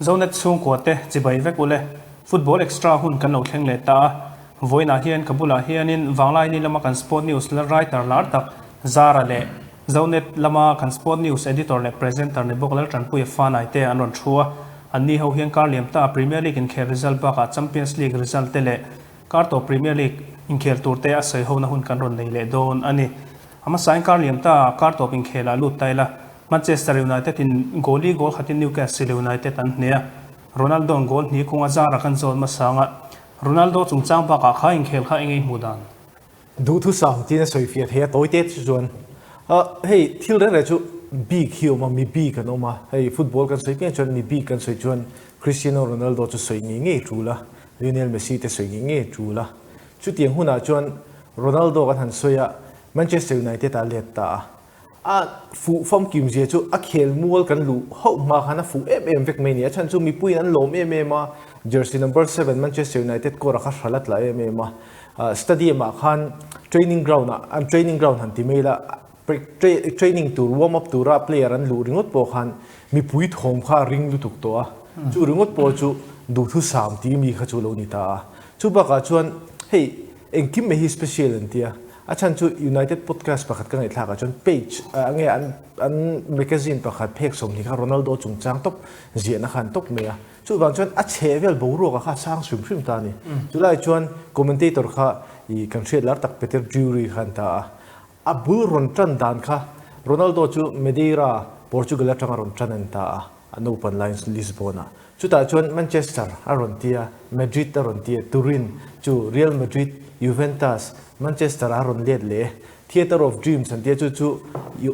Zonet chhungkua te chibai vek ule. Football Extra hun kan lo thleng leh ta a. Vawiinah hian ka bulah hianin Vanglaini lama kan Sport News la writer lar tak Zara leh Zonet lama kan Sport News editor leh presenter ni bawk Laltanpuia Fanai te an rawn thu a. Anni ho hian kar liam ta Premier League inkhel result bakah Champions League result te leh kar tawp Premier League inkhel tur te a sawi hona hun kan rawn nei leh dawn a ni. A hmasain kar liam ta kar tawp inkhelah lut ta ila Manchester United in goal li goal khatin Newcastle United an hneh a, Ronaldo an goal hnih kawng a zara kan zawn hmasa anga Ronaldo chungchang bakah kha inkhel kha eng ei hmuh dan? Duhthusam tiin a sawi fiah thei a, tawi te chu chuan hei thil reng reng chu bik hi a awm a, mi bik an awm a, hei football kan sawi piang chuan mi bik kan sawi chuan Cristiano Ronaldo chu sawi ngei ngei tul a, Lionel Messi te sawi ngei ngei tul a, chutiang hunah chuan Ronaldo kan han sawi a, Manchester United ah a let ta a, A fuh famkim zia chu a khel mual kan luh hauh hma khan a fuh em em vek mai a ni. A chhan chu mipuiin an lawm em em a, jersey number seven Manchester United kawr a kha hral a tla em em a. Stadium ah khan training ground ah an training ground han ti mai ila training tur warm up tura player an luh ringawt pawh khan mipui thawm kha a ring lutuk tawh a. Chu ringawt pawh chu duhthusam ti mi kha chu lo ni ta a. Chu bakah chuan hei engkim mai hi special an tia. A chhan chu United podcast pakhat ka ngaihthlak ah chuan page ah nge an an magazine pakhat phek 20 kha Ronaldo chungchang tawp ziahna kha an tawp mai a. Chuvang chuan a chhe vel boruak ah kha a sang hrim hrim ta a ni. Chulai chuan commentator kha ih kan hriat lar tak Peter Drury kha an ta a. A bul rawn tan dan kha Ronaldo chu Madeira, Portugal atanga rawn tan an ta a. A naupan laiin Lisbon ah. Chutah chuan Manchester a rawn ti a, Madrid a rawn ti a, Turin chu Real Madrid, Juventus, Manchester a rawn let leh e. Theatre of Dreams an ti a, chu chu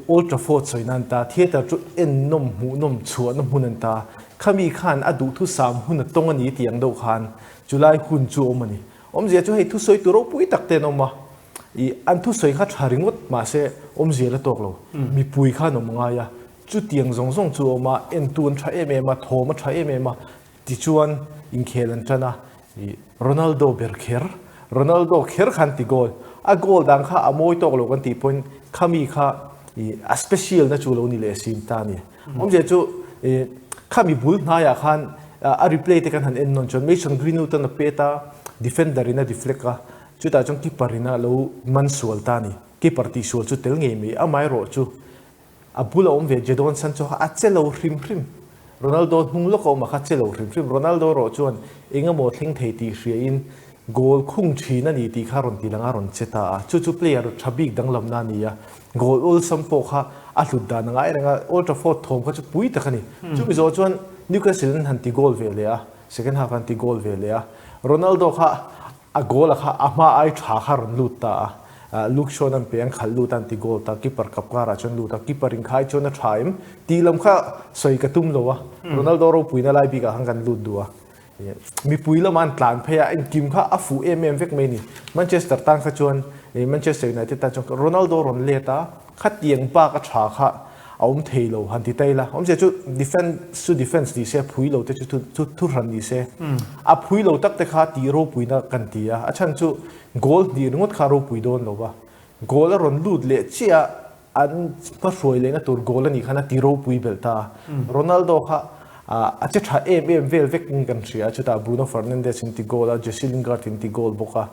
Old Trafford sawi nan ta, theatre chu en nawm, hmuh nawm, chhuahna hmun an ta. Khami khan a duhthusam hun a tawng a ni tih ang deuh khan chulai hun chu awm a ni. Awmzia chu hei thusawi tu ropui tak te an awm a, i an thusawi kha tha ringawt mahse awmzia la tawk lo, mipui khan awm ngai a, Chutiang zawng zawng chu a awm a, entu an tha em em a, thawm a tha em em a, tichuan inkhel an tan a, ih Ronaldo ber kher, Ronaldo kher khan ti goal, a goal dan kha a mawi tawk lo kan tih pawhin khami kha ih a special na chu lo ni leh sin ta a ni. Awmzia chu ih khami bul hnaiah khan a replay te kan han en nawn chuan Mason Greenwood an a pet a, defender in a deflect a, chutah chuan keeper in a lo man sual ta a ni. Keeper tihsual chu tel ngei mai, amaherawh chu A bul a awm ve Jadon Sancho kha a che lo hrim hrim. Ronaldo hnung lawk a awm a kha che lo hrim hrim. Ronaldo erawh chuan eng emaw thleng thei tih hriain goal khung thin a ni tih kha rawn ti lang a rawn che ta a. Chu chu player tha bik danglamna a ni a. Goal awlsam pawh kha a hlut dan a ngai reng a, Old Trafford thawm kha chu pui tak a ni. Chumi zawh chuan Newcastle an han ti goal ve leh a, second half an ti goal ve leh a. Ronaldo kha A goal a kha a hma ai tha kha rawn lut ta a, Luke Shaw an pe an khalh lut a an ti goal ta, keeper kap karah chuan lut a, keeper in khai chuan a tha em tih lam kha sawi ka tum lo a, Ronaldo ropuina lai bikah khan kan lut duh a, mipui lamah an tlan phei a, engkim kha a fuh em em vek mai a ni, Manchester tan kha chuan Manchester United tan chuan Ronaldo rawn let a, Khatiang bak a tha kha a awm thei lo han ti ta ila. Awmzia chu defense chu defense ni se, phui lo te chu thu thuhran ni se. A phui lo tak te kha tih ropuina kan ti a, a chhan chu goal hnih ringawt kha a ropui dawn lo va. Goal a rawn lut leh chiah a, an hmahruai lehna tur goal a nih khan a ti ropui belh ta a. Ronaldo kha a che tha em em vel vek in kan hria a, chutah Bruno Fernandes in ti goal a, Jesse Lingard in ti goal bawk a.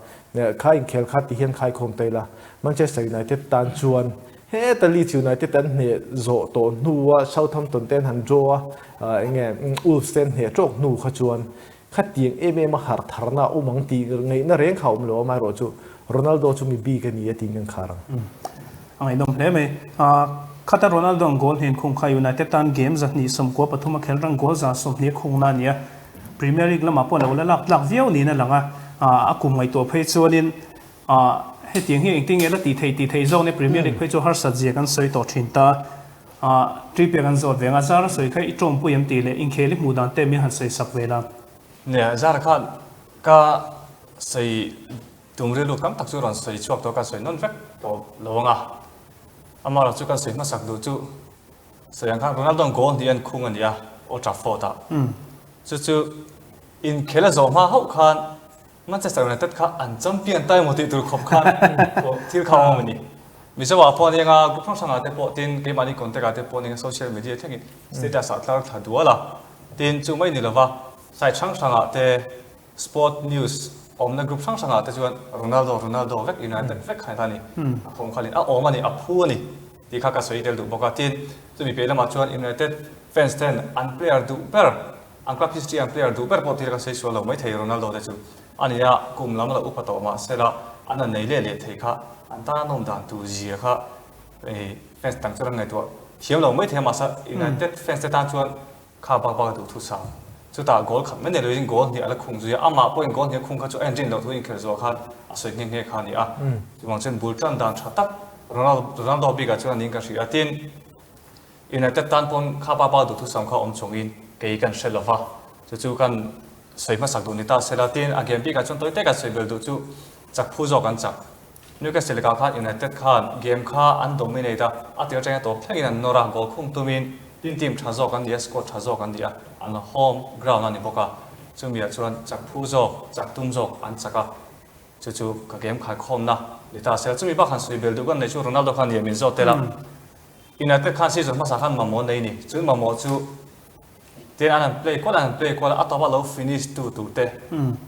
Kha inkhel kha ti hian khaikhawm ta ila, Manchester United tan chuan heta Leeds United an hneh zawh tawh hnua Southampton te an han draw a, enge Wolves te an hneh tawk hnu kha chuan khatiang em em a harh tharna a awm ang tih ngaihna reng kha a awm lo a, amaherawh chu Ronaldo chu mi bik a ni a tiin kan khar ang. A ngaihnawm hle mai. Khata Ronaldo an goal hnen khung kha United tan game 293 a khel rang goal 120 a khungna a ni a. Premier League lamah pawh lo la lak tlak viau niin a lang a, a kum ngaihtuah phei chuanin hetiang hi engtin nge la tih theih tih theih zawk nia Premier League phei chu harsat zia kan sawi tawh thin ta. Trippier kan zawt ve ang a, Zara sawi kha i tawngpui em tih leh inkhel i hmuh dan te min han sawi sak ve la. Nia, Zara khan ka sawi tum rilru tam tak chu rawn sawi chhuak tawh ka sawi nawn vek tawh lo ang a, amaherawhchu chu kan sawi hmasak duh chu Sawi ang khan Ronaldo an goal hnih an khung a ni a, Old Trafford ah. Chu chu inkhel a zawh hma hauh khan Manchester United kha an champion ta emaw tih tur khawp khan thil kha a awm a ni. Mizo ah pawh aniang a, group hrang hrang ah te pawh tin keimahni contact ah te pawh aniang a, social media thlengin status ah tlar thla dual a. Tin, chu mai ni lova site hrang hrangah te Sport news awmna group hrang hrangah te chuan Ronaldo Ronaldo vek United vek kha a ni. A thawm khalin a awm a ni, a phu a ni tih kha ka sawi tel duh bawk a. Tin, chumi piah lamah chuan United fans ten an player duh ber, an club history an player duh ber pawh thil ka sawi sual lo maithei Ronaldo te chu a ni a, kum lam lo upa tawh mah sela an han nei leh leh thei kha an tan a nawm dan tur zia kha fans dang chuan an ngaihtuah thiam lo maithei a mahse United fans te tan chuan Kha bak bak a duh thu sang. Chutah goal khat mai nei loin goal hnih a la khung zui a, amah pawhin goal hnih a khung kha chu a inrin loh thu inkhelh zuah khan a sawi nghe nghe kha a ni a. Chuvang chuan bul tan dan tha tak Ronaldo bikah chuan a niin ka hria a, tin United tan pawn kha bak bak a duh thu sam kha awm chungin kei kan hre lova, chu chu kan sawi hmasak duh ni ta sela, tin a game bikah chuan tawi te kan sawi bel duh chu chak phu zawk an chak. Newcastle lakah khan United khan game kha an dominate a, a tir atangin a tawp thlengin an nawr a, goal khung tumin tin team tha zawk an ni a, squad tha zawk an ni a, an home ground a ni bawk a, chumiah chuan chak phu zawk, chak tum zawk an chak a, chu chu ka game khaikhawmna ni ta se. Chumi bak han sawi bel duh kan nei chu Ronaldo khan nia min zawt tel a, United khan season hmasa khan mamawh nei ni, chu mamawh chu Tin an han play kual an han play kual a, a tawpa lo finish tu tur te,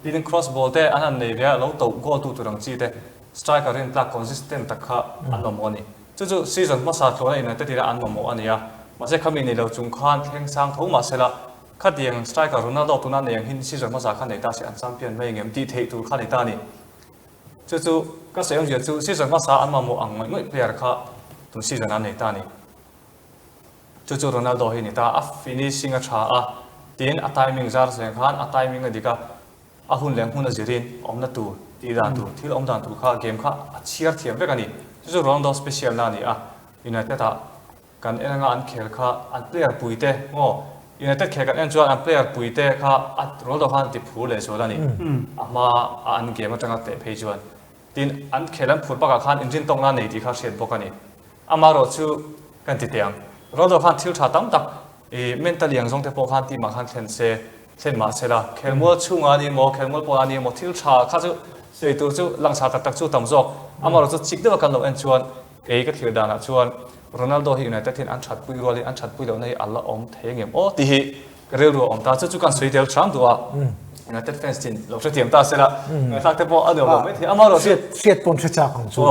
tin cross ball te an han nei ve a, lo toh goal tu tur ang chi te, striker rin tlak consistent tak kha an mamawh a ni. Chu chu season hmasa tluana United ila an mamawh a ni a, mahse khami nei lo chung khan thleng sang tho mahsela khatiang striker Ronaldo tuna nei ang hin season hmasa kha nei ta se an champion mai engem tih theih tur kha ni ta a ni. Chu chu ka sawi awmzia chu season hmasa an mamawh ang ngawih ngawih player kha tun season ah an nei ta a ni. Chu chu Ronaldo hi ni ta, a finishing a tha a, tin a timing zar zel khan a timing a dik a, a hun leh hmun a zirin awmna tur, tih dan tur, thil awm dan tur kha game kha a chhiar thiam vek a ni. Chu chu Ronaldo special na a ni a, United ah kan en anga an khel kha an player pui te maw, United khel kan en chuan an player pui te kha a Ronaldo khan a ti phur leh zual a ni, a hma a an game atanga teh phei chuan. Tin, an khel an phur bakah khan inrintawkna nei tih kha hriat bawk a ni. Amaherawh chu kan ti teh ang. Ronaldo khan thil tha tam tak i mentally ang zawng te pawh khan team ah khan thlen se, thlen mah se la, khelmual chhungah a ni emaw, khelmual pawnah a ni emaw thil tha kha chu sawi tur chu langsar tak tak chu tam zawk. Amaherawh chu chik deuha kan lo en chuan Kei ka thlir danah chuan Ronaldo hi United hian an thatpui rualin an thatpui lohna hi a la awm thei ngem aw tih hi ka rilru a awm ta. Chu chu kan sawi tel hram duh a, United fans tin lo hrethiam ta sela, ngaihthlak te pawh a nuam lo mai thei. Amaherawh chu. Hriat pawn hre chak ang chu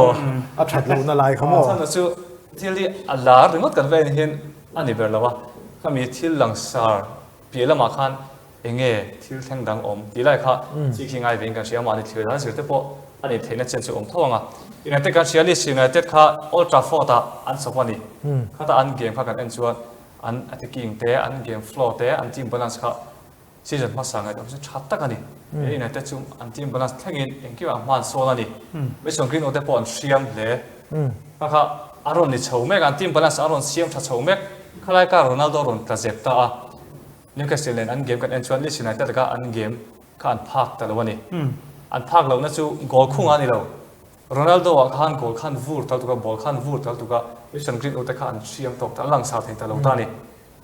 a that lohna lai kha maw. Chhan chu thil hi a lar ringawt kan vel hian a ni ber lo a, khami thil langsar Piah lamah khan eng nge thil thleng dang awm tih lai kha chi khi ngai vein kan hria a, mahni thlir dan zir te pawh a nih theihna chen chu awm tho ang a. United kan hria Leeds United kha Old Trafford ah an chawp a ni. Khata an game kha kan en chuan an attacking te, an game flow te, an team balance kha season hmasa ngaihtuah chu tha tak a ni. He United chu an team balance thlengin engkimah hma an sawn a ni. Mason Greenwood te pawh an hriam hle. Kha kha a rawn ni chho mek a, an team balance a rawn siam tha chho mek. Khalai kar Ronaldo rawn tla zep ta a, Newcastle nen an game kan en chuan Leeds United laka an game kha an phak ta lo a ni. An phak lohna chu goal khung a ni lo. Ronaldo ah khan goal khan vur tal tuk a, ball khan vur tal tuk a, Mason Greenwood te kha an hriam tawk ta, an langsar thei ta lo ta a ni.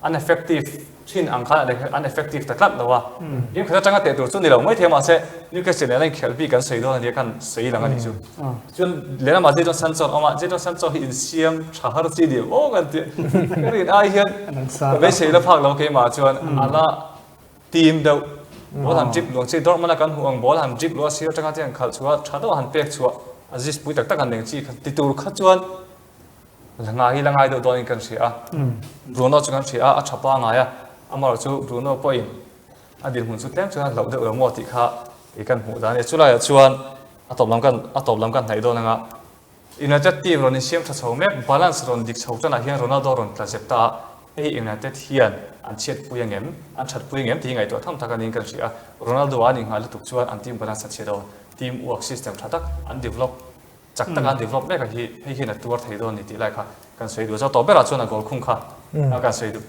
An effective thin ang khan an effective ta tlat lo a, game khat atanga teh tur chu ni lo maithei mahse Newcastle nen a inkhelh bik an sawi dawn a nia khan sawi lang a nih chu. Chuan lehlamah Jadon Sancho an awm a, Jadon Sancho hi insiam tha har chi ni maw kan ti ka rin ai hian ka beisei la phak lo keimah chuan a la team deuh ball han drip luang chi Dortmund a kan hmuh ang ball han drip luah sir atanga te han khalh chhuah a tha deuh a han pek chhuah assist pui tak tak han neng chi kha ti tur kha chuan La ngai hi la ngai deuh dawnin kan hria a, Bruno chu kan hria a, a tha pangai a, amaherawh chu Bruno pawhin a dinhmun chu tlem chuan a hlauh deuh lo maw tih kha i kan hmuh dan a ni. Chulaiah chuan a tawp lam kan a tawp lam kan hnaih dawn anga United team rawn insiam tha chho mek, balance rawn dik chho tanah hian Ronaldo rawn tla zep ta a, hei hi United hian an chhiatpui angem, an thatpui angem tih hi ngaihtuah tham tak a niin kan hria a, Ronaldo a an inghah lutuk chuan an team balance a chhe dawn, team work system tha tak an develop Chak taka an develop mek a hi hei hian a tuar thei dawn a ni tih lai kha kan sawi duh a, chuan tawh berah chuan a goal khung kha a kan sawi duh.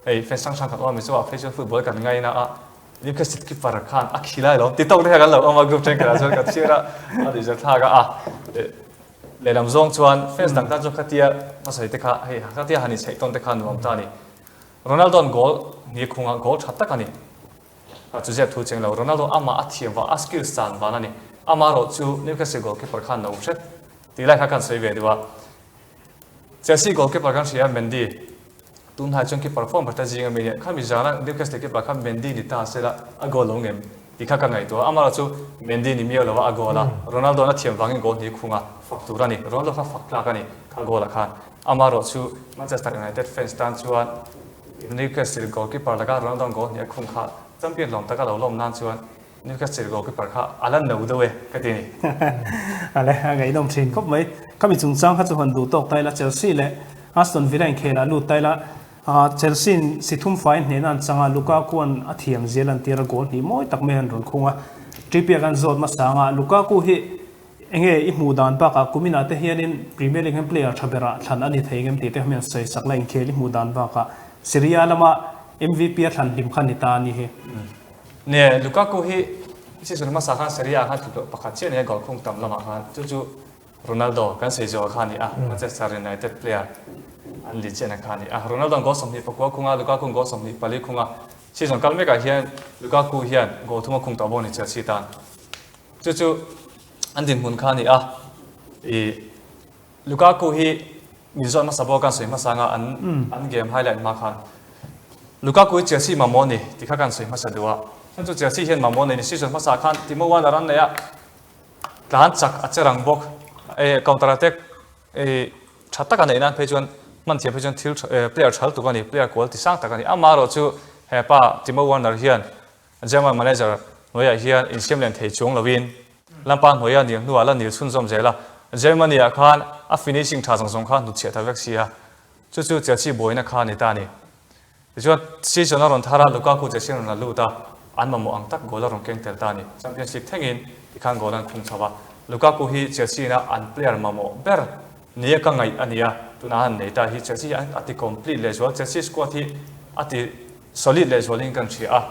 Hei fans hrang hrang kan awm a mi chu ah phei chuan football kan ngaina a, Newcastle keeper khan a khi lai lo ti tawk te kha kan lo awm a group thenkhatah chuan kan chhiar a, a nuih zar thlak a, a lehlam zawng chuan fans dang tan chuan khatia hmasawi te kha hei khatia han inchheih tawn te kha nuam ta a ni. Ronaldo an goal ni khungah goal tha tak a ni. A chu ziak thu cheng lo, Ronaldo amah a thiam vang, a skills chan van a ni. Amah erawh chu Newcastle goalkeeper khan no hret tih lai kha kan sawi ve duh a. Chelsea goalkeeper kan hria Mendy. Tunhnai chuan keeper form ber te zing ami nia, khami zana Newcastle keeper kha Mendy ni ta sela a goal lo ngem tih kha ka ngaihtuah a, amaherawh chu Mendy ni miau lova a goal a, Ronaldo an a thiam vangin goal hnih khung a, fak tur a ni, Ronaldo kha fak tlak a ni kha goal ah khan, amaherawh chu Manchester United fans tan chuan Newcastle goalkeeper laka Ronaldo an goal hnih a khung kha champion lawm taka lo lawm nan chuan Newcastle goalkeeper kha a la no deuh e ka ti a ni. Ale, a ngaihnawm thin khawp mai. Khami chungchang kha chu han duh tawk ta ila Chelsea leh Aston Villa inkhel ah lut ta ila Chelsea in si thum fai hnehna an chang a, Lukaku an a thiam zel an tir a, goal hnih mawi tak mai an rawn khung a. Trippier kan zawt hmasa ang a, Lukaku hi enge i hmuh dan bakah kumin ah te hianin Premier League hian player tha berah thlan a ni thei ngem tih te kha mi an sawi sak la, inkhel i hmuh dan bakah Serie A lama MVP a thlan hlim kha ni ta a ni hi. Nia, Lukaku hi season hmasa khan Serie A khan tluk loh pakhat chiah a ni a, goal khung tam lamah khan. Chu chu Ronaldo kan sawi zawh kha a ni a, Manchester United player an li chiahna kha a ni a. Ronaldo an goal 24 khung a, Lukaku an goal 24 khung a. Season kal mekah hian Lukaku hian goal thum a khung tawh bawk a ni Chelsea tan. Chu chu an dinhmun kha a ni a. Ih. Lukaku hi min zawt hmasa bawk a, kan sawi hmasa anga an an game highlight hma khan Lukaku hi Chelsea mamawh a ni tih kha kan sawi hmasa duh a. Chhan chu Chelsea hian mamawh nei ni season hmasa khan Timo Werner an nei a, tlan chak a che rang bawk. Eh counter attack eh tha tak a neih nan phei chuan hman thiam phei chuan thil eh player thal tuk a ni, player quality sang tak a ni. Amaherawh chu hepa Timo Werner hian German manager hnuaiah hian insiam len thei chuang loin Lampard hnuaia nil hnuah la nil chhunzawm zel a, Germany-ah khan a finishing tha zawng zawng kha hnutchhiah ta vek si a, chu chu Chelsea buaina kha a ni ta a ni. Tichuan, season a rawn thar a, Lukaku Chelsea a rawn la lut a, an mamawh ang tak goal a rawn keng tel ta a ni. Champions League thlengin tikhan goal an khung chho a, Lukaku hi Chelsea-in a an player mamawh ber nia ka ngaih a ni a, tunah han nei ta hi Chelsea hi a ti complete lehzual, Chelsea squad hi a ti solid lehzualin kan hria a,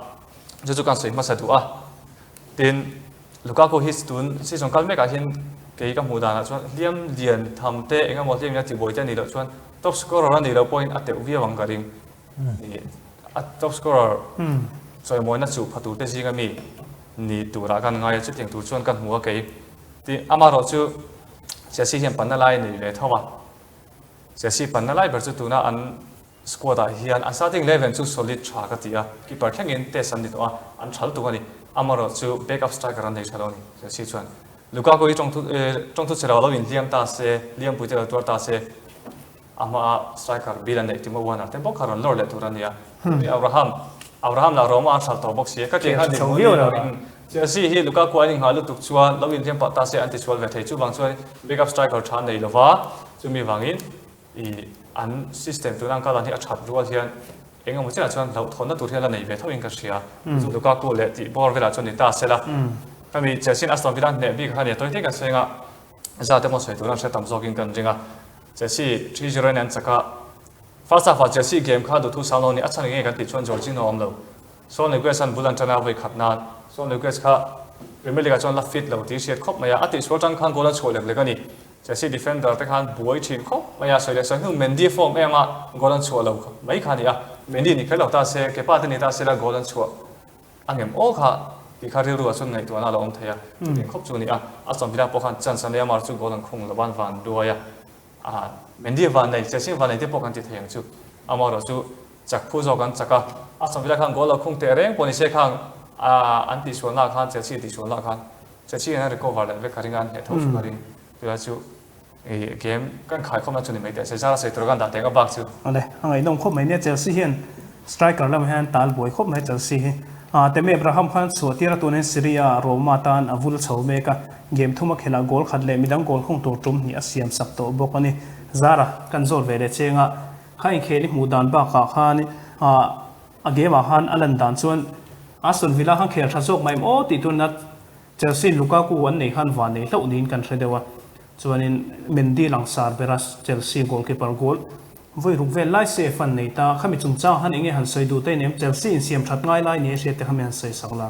chu chu kan sawi hmasa duh a. Tin, Lukaku hi tun season kal mekah hian kei ka hmuh danah chuan hliam lian tham te eng emaw hliam in a tibuai te a nih loh chuan top scorer a nih loh pawhin a teuh viau ang ka ring. A top scorer chawimawina chuh pha tur te zinga mi ni turah kan ngai a, chutiang tur chuan ka hmu a kei. Tin, amaherawh chu Chelsea hian panna lai a nei ve tho a, Chelsea panna lai ber chu tuna an Squad ah hian an starting eleven chu solid tha ka ti a, keeper thlengin test an ni tawh a, an thal tuk a ni. Amaherawh chu backup striker an nei tha lo a ni, Chelsea chuan Lukaku hi tawngthu tawngthu che lo lo inhliam ta se, hliampui te lo tuar ta se, a hmaa striker bil a neih Timo Werner te bawk kha rawn lawr leh tur a ni a. Tuni Abraham, Abraham lah Roma an hralh tawh bawk si a, ka tih khan dinhmun ni lo in Chelsea hi Lukaku an inghah lutuk chuan lo inhliam pah ta se an tisual ve thei, chuvang chuan backup striker tha an nei lo va, chumi vangin I an system tuna an kal dan hi a that rual hian eng emaw chiah chuan hlauhthawnna tur hian la nei ve tho in ka hria. Chu Lukaku leh tih bawr velah chuan ni ta sela. Khami Chelsea in Aston Villa an hneh bik kha nia tawi hlek a seng a, zat emaw sawi tur an hre tam zawkin kan ring a. Chelsea 3-0 in an chak a, first half ah Chelsea game kha duhthu sang lo a ni, a chhan eng nge kan tih chuan Jorginho a awm lo. Saul Niguez an bul an tan a vawi khat nan Saul Niguez kha Premier League ah chuan la fit lo tih hriat khawp mai a, a tihsual tang khan goal a chhuah lek lek a ni. Chelsea defender te khan buai thin khawp mai a, sawi leh sawi hnu Mendy form em a goal an chhuah lo mai kha a ni a, Mendy ni kher lo ta se, Kepa te ni ta se la goal an chhuah a ngem aw kha tih kha rilru ah chuan ngaihtuahna a lo awm thei a, chutiang khawp chu a ni a, Aston Villa pawh khan chance a nei a, mar chu goal an khung lo van van duai a, ah Mendy van nei, Chelsea van nei te pawh kan ti thei ang chu, amaherawh chu chak phu zawk an chak a, Aston Villa khan goal lo khung teh reng pawh ni se khang an tihsualna ah khan Chelsea tihsualna ah khan Chelsea hian a recover leh vek a ring a, an hneh tho chu ka ring. Tunah chu i game kan khai khawmna chu ni mai teh se, zara sawi tur kan dah teng a bak chu. Awle, a ngaihnawm khawp mai nia Chelsea hian striker lamah hian tal buai khawp mai Chelsea hi. Ah, Tammy Abraham khan chhuah tir a tun hian Serie A ah Roma tan a vul chho mek a, game thum a khelh ah goal khat leh midang goal khung tur tum hnih a siam sak tawh bawk a ni. Zara kan zawt ve leh cheng a, kha inkhel i hmuh dan bakah khan ah a game ah khan a lan dan chuan Aston Villa khan khel tha zawk mai em aw tih tuna Chelsea Lukaku an nei khan van nei hlauh niin kan hre deuh a, chuanin Mendy langsar bera Chelsea goalkeeper goal vawi ruk vel lai safe an nei ta, khami chungchang han enge han sawi duh ta in em Chelsea insiam that ngai lai ni a hriat te khami han sawi sak la.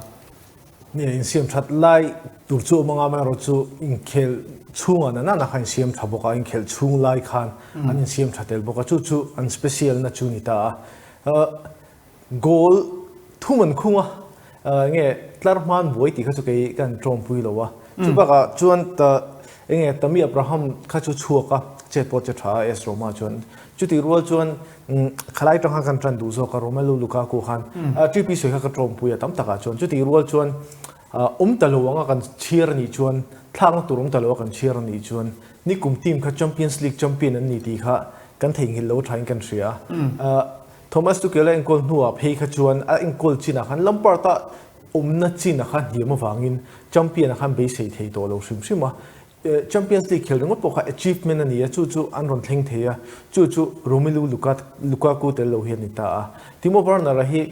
Nia, insiam that lai tur chu awm anga amaherawh chu inkhel chhungah na nana kha insiam tha bawk a, inkhelh chhung lai khan an insiam tha tel bawk a, chu chu an special na chu ni ta a. Goal thum an khung a, nge tlar hman buai tih kha chu kei ka han tawmpui lo a. Chu bakah chuan ta. Enge Tammy Abraham kha chu chhuak a, chet pawh che tha a AS Roma chuan. Chutih rual chuan khalai tang khan kan tan duh zawk a, Romelu Lukaku khan TP sawi kha ka tawmpui a tam takah chuan. Chutih rual chuan awm ta lo anga kan chhiar a nih chuan, thlakna tur awm ta lo a kan chhiar a nih chuan nikum team kha Champions League champion an ni tih kha kan theihnghilh lo thain kan hria a. Thomas Tuchel a enkawl hnuah phei kha chuan a enkawl chinah khan Lampard-a awmna chin a kha hniam avangin champion a khan beisei thei tawh lo hrim hrim a. Champions League khel ringawt pawh kha achievement a ni a, chu chu an rawn thleng thei a, chu chu Romelu Lukaku tel lo hi a ni ta a. Timo Werner-a hi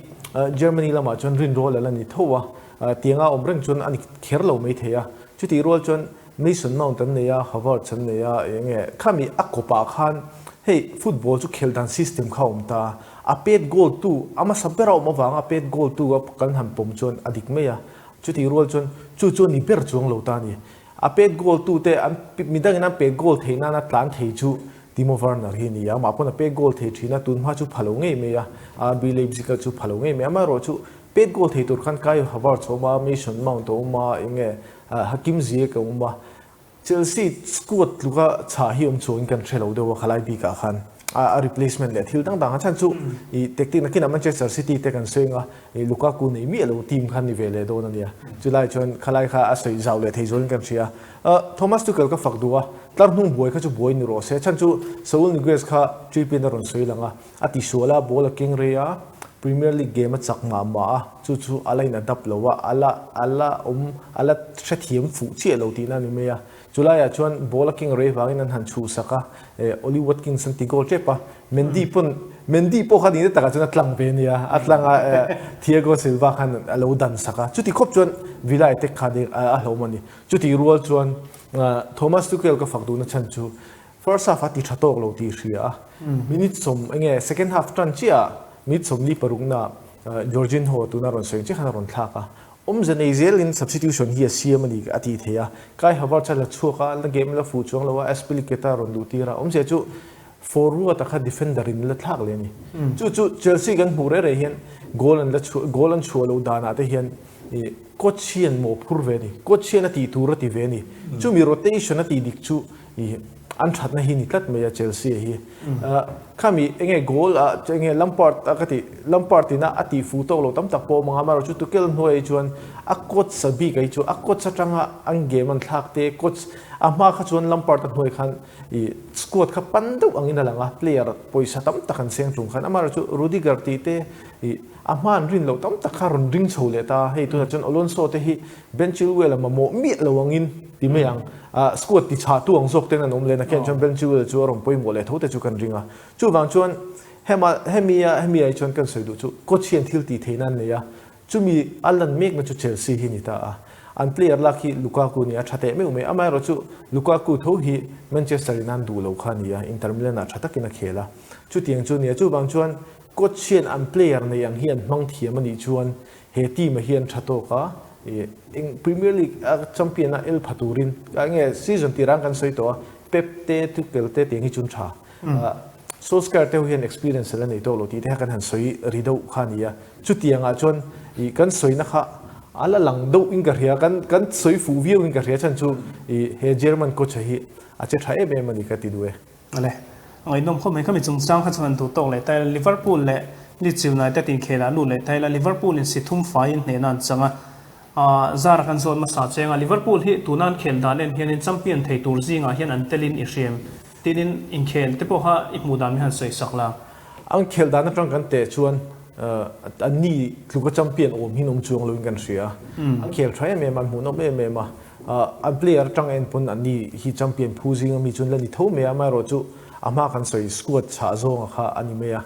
Germany lamah chuan rinrawl a la ni tho a, tianga awm reng chuan a ni kher lo mai thei a. Chutih rual chuan Mason Mount an nei a, Havertz an nei a, eng nge khami a kawpah khan hei football chu khelh dan system kha a awm ta a, a pet goal tu a hmasa bera awm avanga a pet goal tu a kan han pawm chuan a dik mai a, chutih rual chuan chu chu a ni ber chuang lo ta a ni. A pet goal tu te an midangin an pet goal theih nana tlan thei chu Timo Werner hi a ni a, amah pawn a pet goal thei thin a, tunhma chu pha lo ngei mai a, RB Leipzig a chu pha lo ngei mai a, amaherawhchu chu pet goal thei tur khan Kai Havertz a awm a, Mason Mount a awm a, eng nge Hakim Ziyech a awm a, Chelsea squad tluka chhah hi awm chuangin kan hre lo deuh a khalai bikah khan a replacement leh thil dang dang a chhan chu i tactic nakinah Manchester City te kan sawi anga i Lukaku nei miah lo team khan ni ve leh dawn a nia. Chulai chuan khalai kha a sawi zau leh thei zualin kan hria. Thomas Tuchel ka fak duh a, tlar hnung buai kha chu buai ni rawh se. Chhan chu Saul Niguez kha Trippier a rawn sawi lang a, A tisual a, ball a keng rei a, Premier League game a chak mah mah a, chu chu a la in adapt lo a, a la a la awm a la hrethiam fuh chiah lo tihna a ni mai a. Chulaiah chuan ball a keng rei vangin an han chhuhsak a, eh Ollie Watkins an ti goal tep a, Mendy pawn Mendy pawh kha nihna takah chuan a tlang ve a nia, a tlang a eh Thiago Silva khan a lo dan sak a, chuti khawp chuan Villa attack kha a hlawm a ni. Chutih rual chuan Thomas Tuchel ka fak duhna chhan chu First half a ti tha tawk lo tih hria a, minute sawm enge second half tan chiah ah minute 46 na Jorginho tuna rawn sawi ang chiah khan a rawn thlak a, awmze nei zelin substitution hi a siam a ni a tih theih a, Kai Havertz a la chhuak a, la game la fuh chuang lo a, Azpilicueta a rawn luh tir a, awmzia chu forward a kha defender in la thlak leh a ni. Chu chu Chelsea kan hmuh reh reh hian goal an la chhuah goal an chhuah loh danah te hian coach hian mawhphur ve a ni, coach hian a tih tur a ti ve a ni, chumi rotation a tih dik chu I an thatna hi ni tlat mai a Chelsea hi. Khami enge goal a enge Lampard a ka ti Lampard ina a ti fu tawk lo tam tak pawh awm ang a amaherawhchu Tuchel hnuai hi chuan a coach a bik a hi chu a coach atanga an game an thlak te coach a hma kha chuan Lampard a hnuai khan i squad kha pan deuh angin a lang a player pawisa tam tak an seng tung khan amaherawhchu Rudiger tih te i a hma an rin loh tam tak kha rawn ring chho leh ta hei tunah chuan Alonso te hi Ben Chilwell a mamawh miah lo angin ti mai ang. Squad ti chhahtu ang zawk ten an awm leh nakin chuan Ben Chilwell chu a rawn pawimawh leh tho te chu kan ring a. Chuvang chuan hema hemi a hemi ai chuan kan sawi duh chu coach hian thil tih theihna an nei a, chumi a lan mekna chu Chelsea hi ni ta a. An player lak hi Lukaku nia tha teh meuh mai. Amaherawhchu chu Lukaku tho hi Manchester in an duh lo kha a ni a, Inter Milan ah tha takin a khel a. Chutiang chu a ni a. Chuvang chuan coach hian an player nei ang hi an hmang thiam a nih chuan He team ah hian tha tawk a, eng Premier League a champion a el pha turin enge season tir ang kan sawi tawh a, Pep te Tuchel te tiang hi chun tha. Solskjaer te ho hian experience la nei tawk lo tih te kha kan han sawi ri deuh kha a ni a, chutiang ah chuan ih kan sawina kha a la lang deuh in ka hria, kan kan sawi fuh viau in ka hria chhan chu ih he German coach a hi a che tha em em a ni ka ti duh e. Ale, a ngaihnawm khawp mai. Khami chungchang kha chuan an duh tawk leh ta ila, Liverpool leh Leeds United inkhelah lut leh ta ila, Liverpool in si thum faiin hnehna an chang a. Aaa, zara kan zawt hmasa cheng a, Liverpool hi tuna an khel dan en hianin champion thei tur zingah hian an telin i hriam. Tinin inkhel te pawh kha i hmuh dan min han sawi sak la. An khel dan atang kan teh chuan an ni tluka champion awm hin awm chuang loin kan hria. An khel tha em em a, an hmuhnawm em em a. An player atang en pawn an ni hi champion phu zinga mi chuan la ni tho mai a, amaherawhchu a hma kan sawi squad chhah zawnga kha a ni mai a.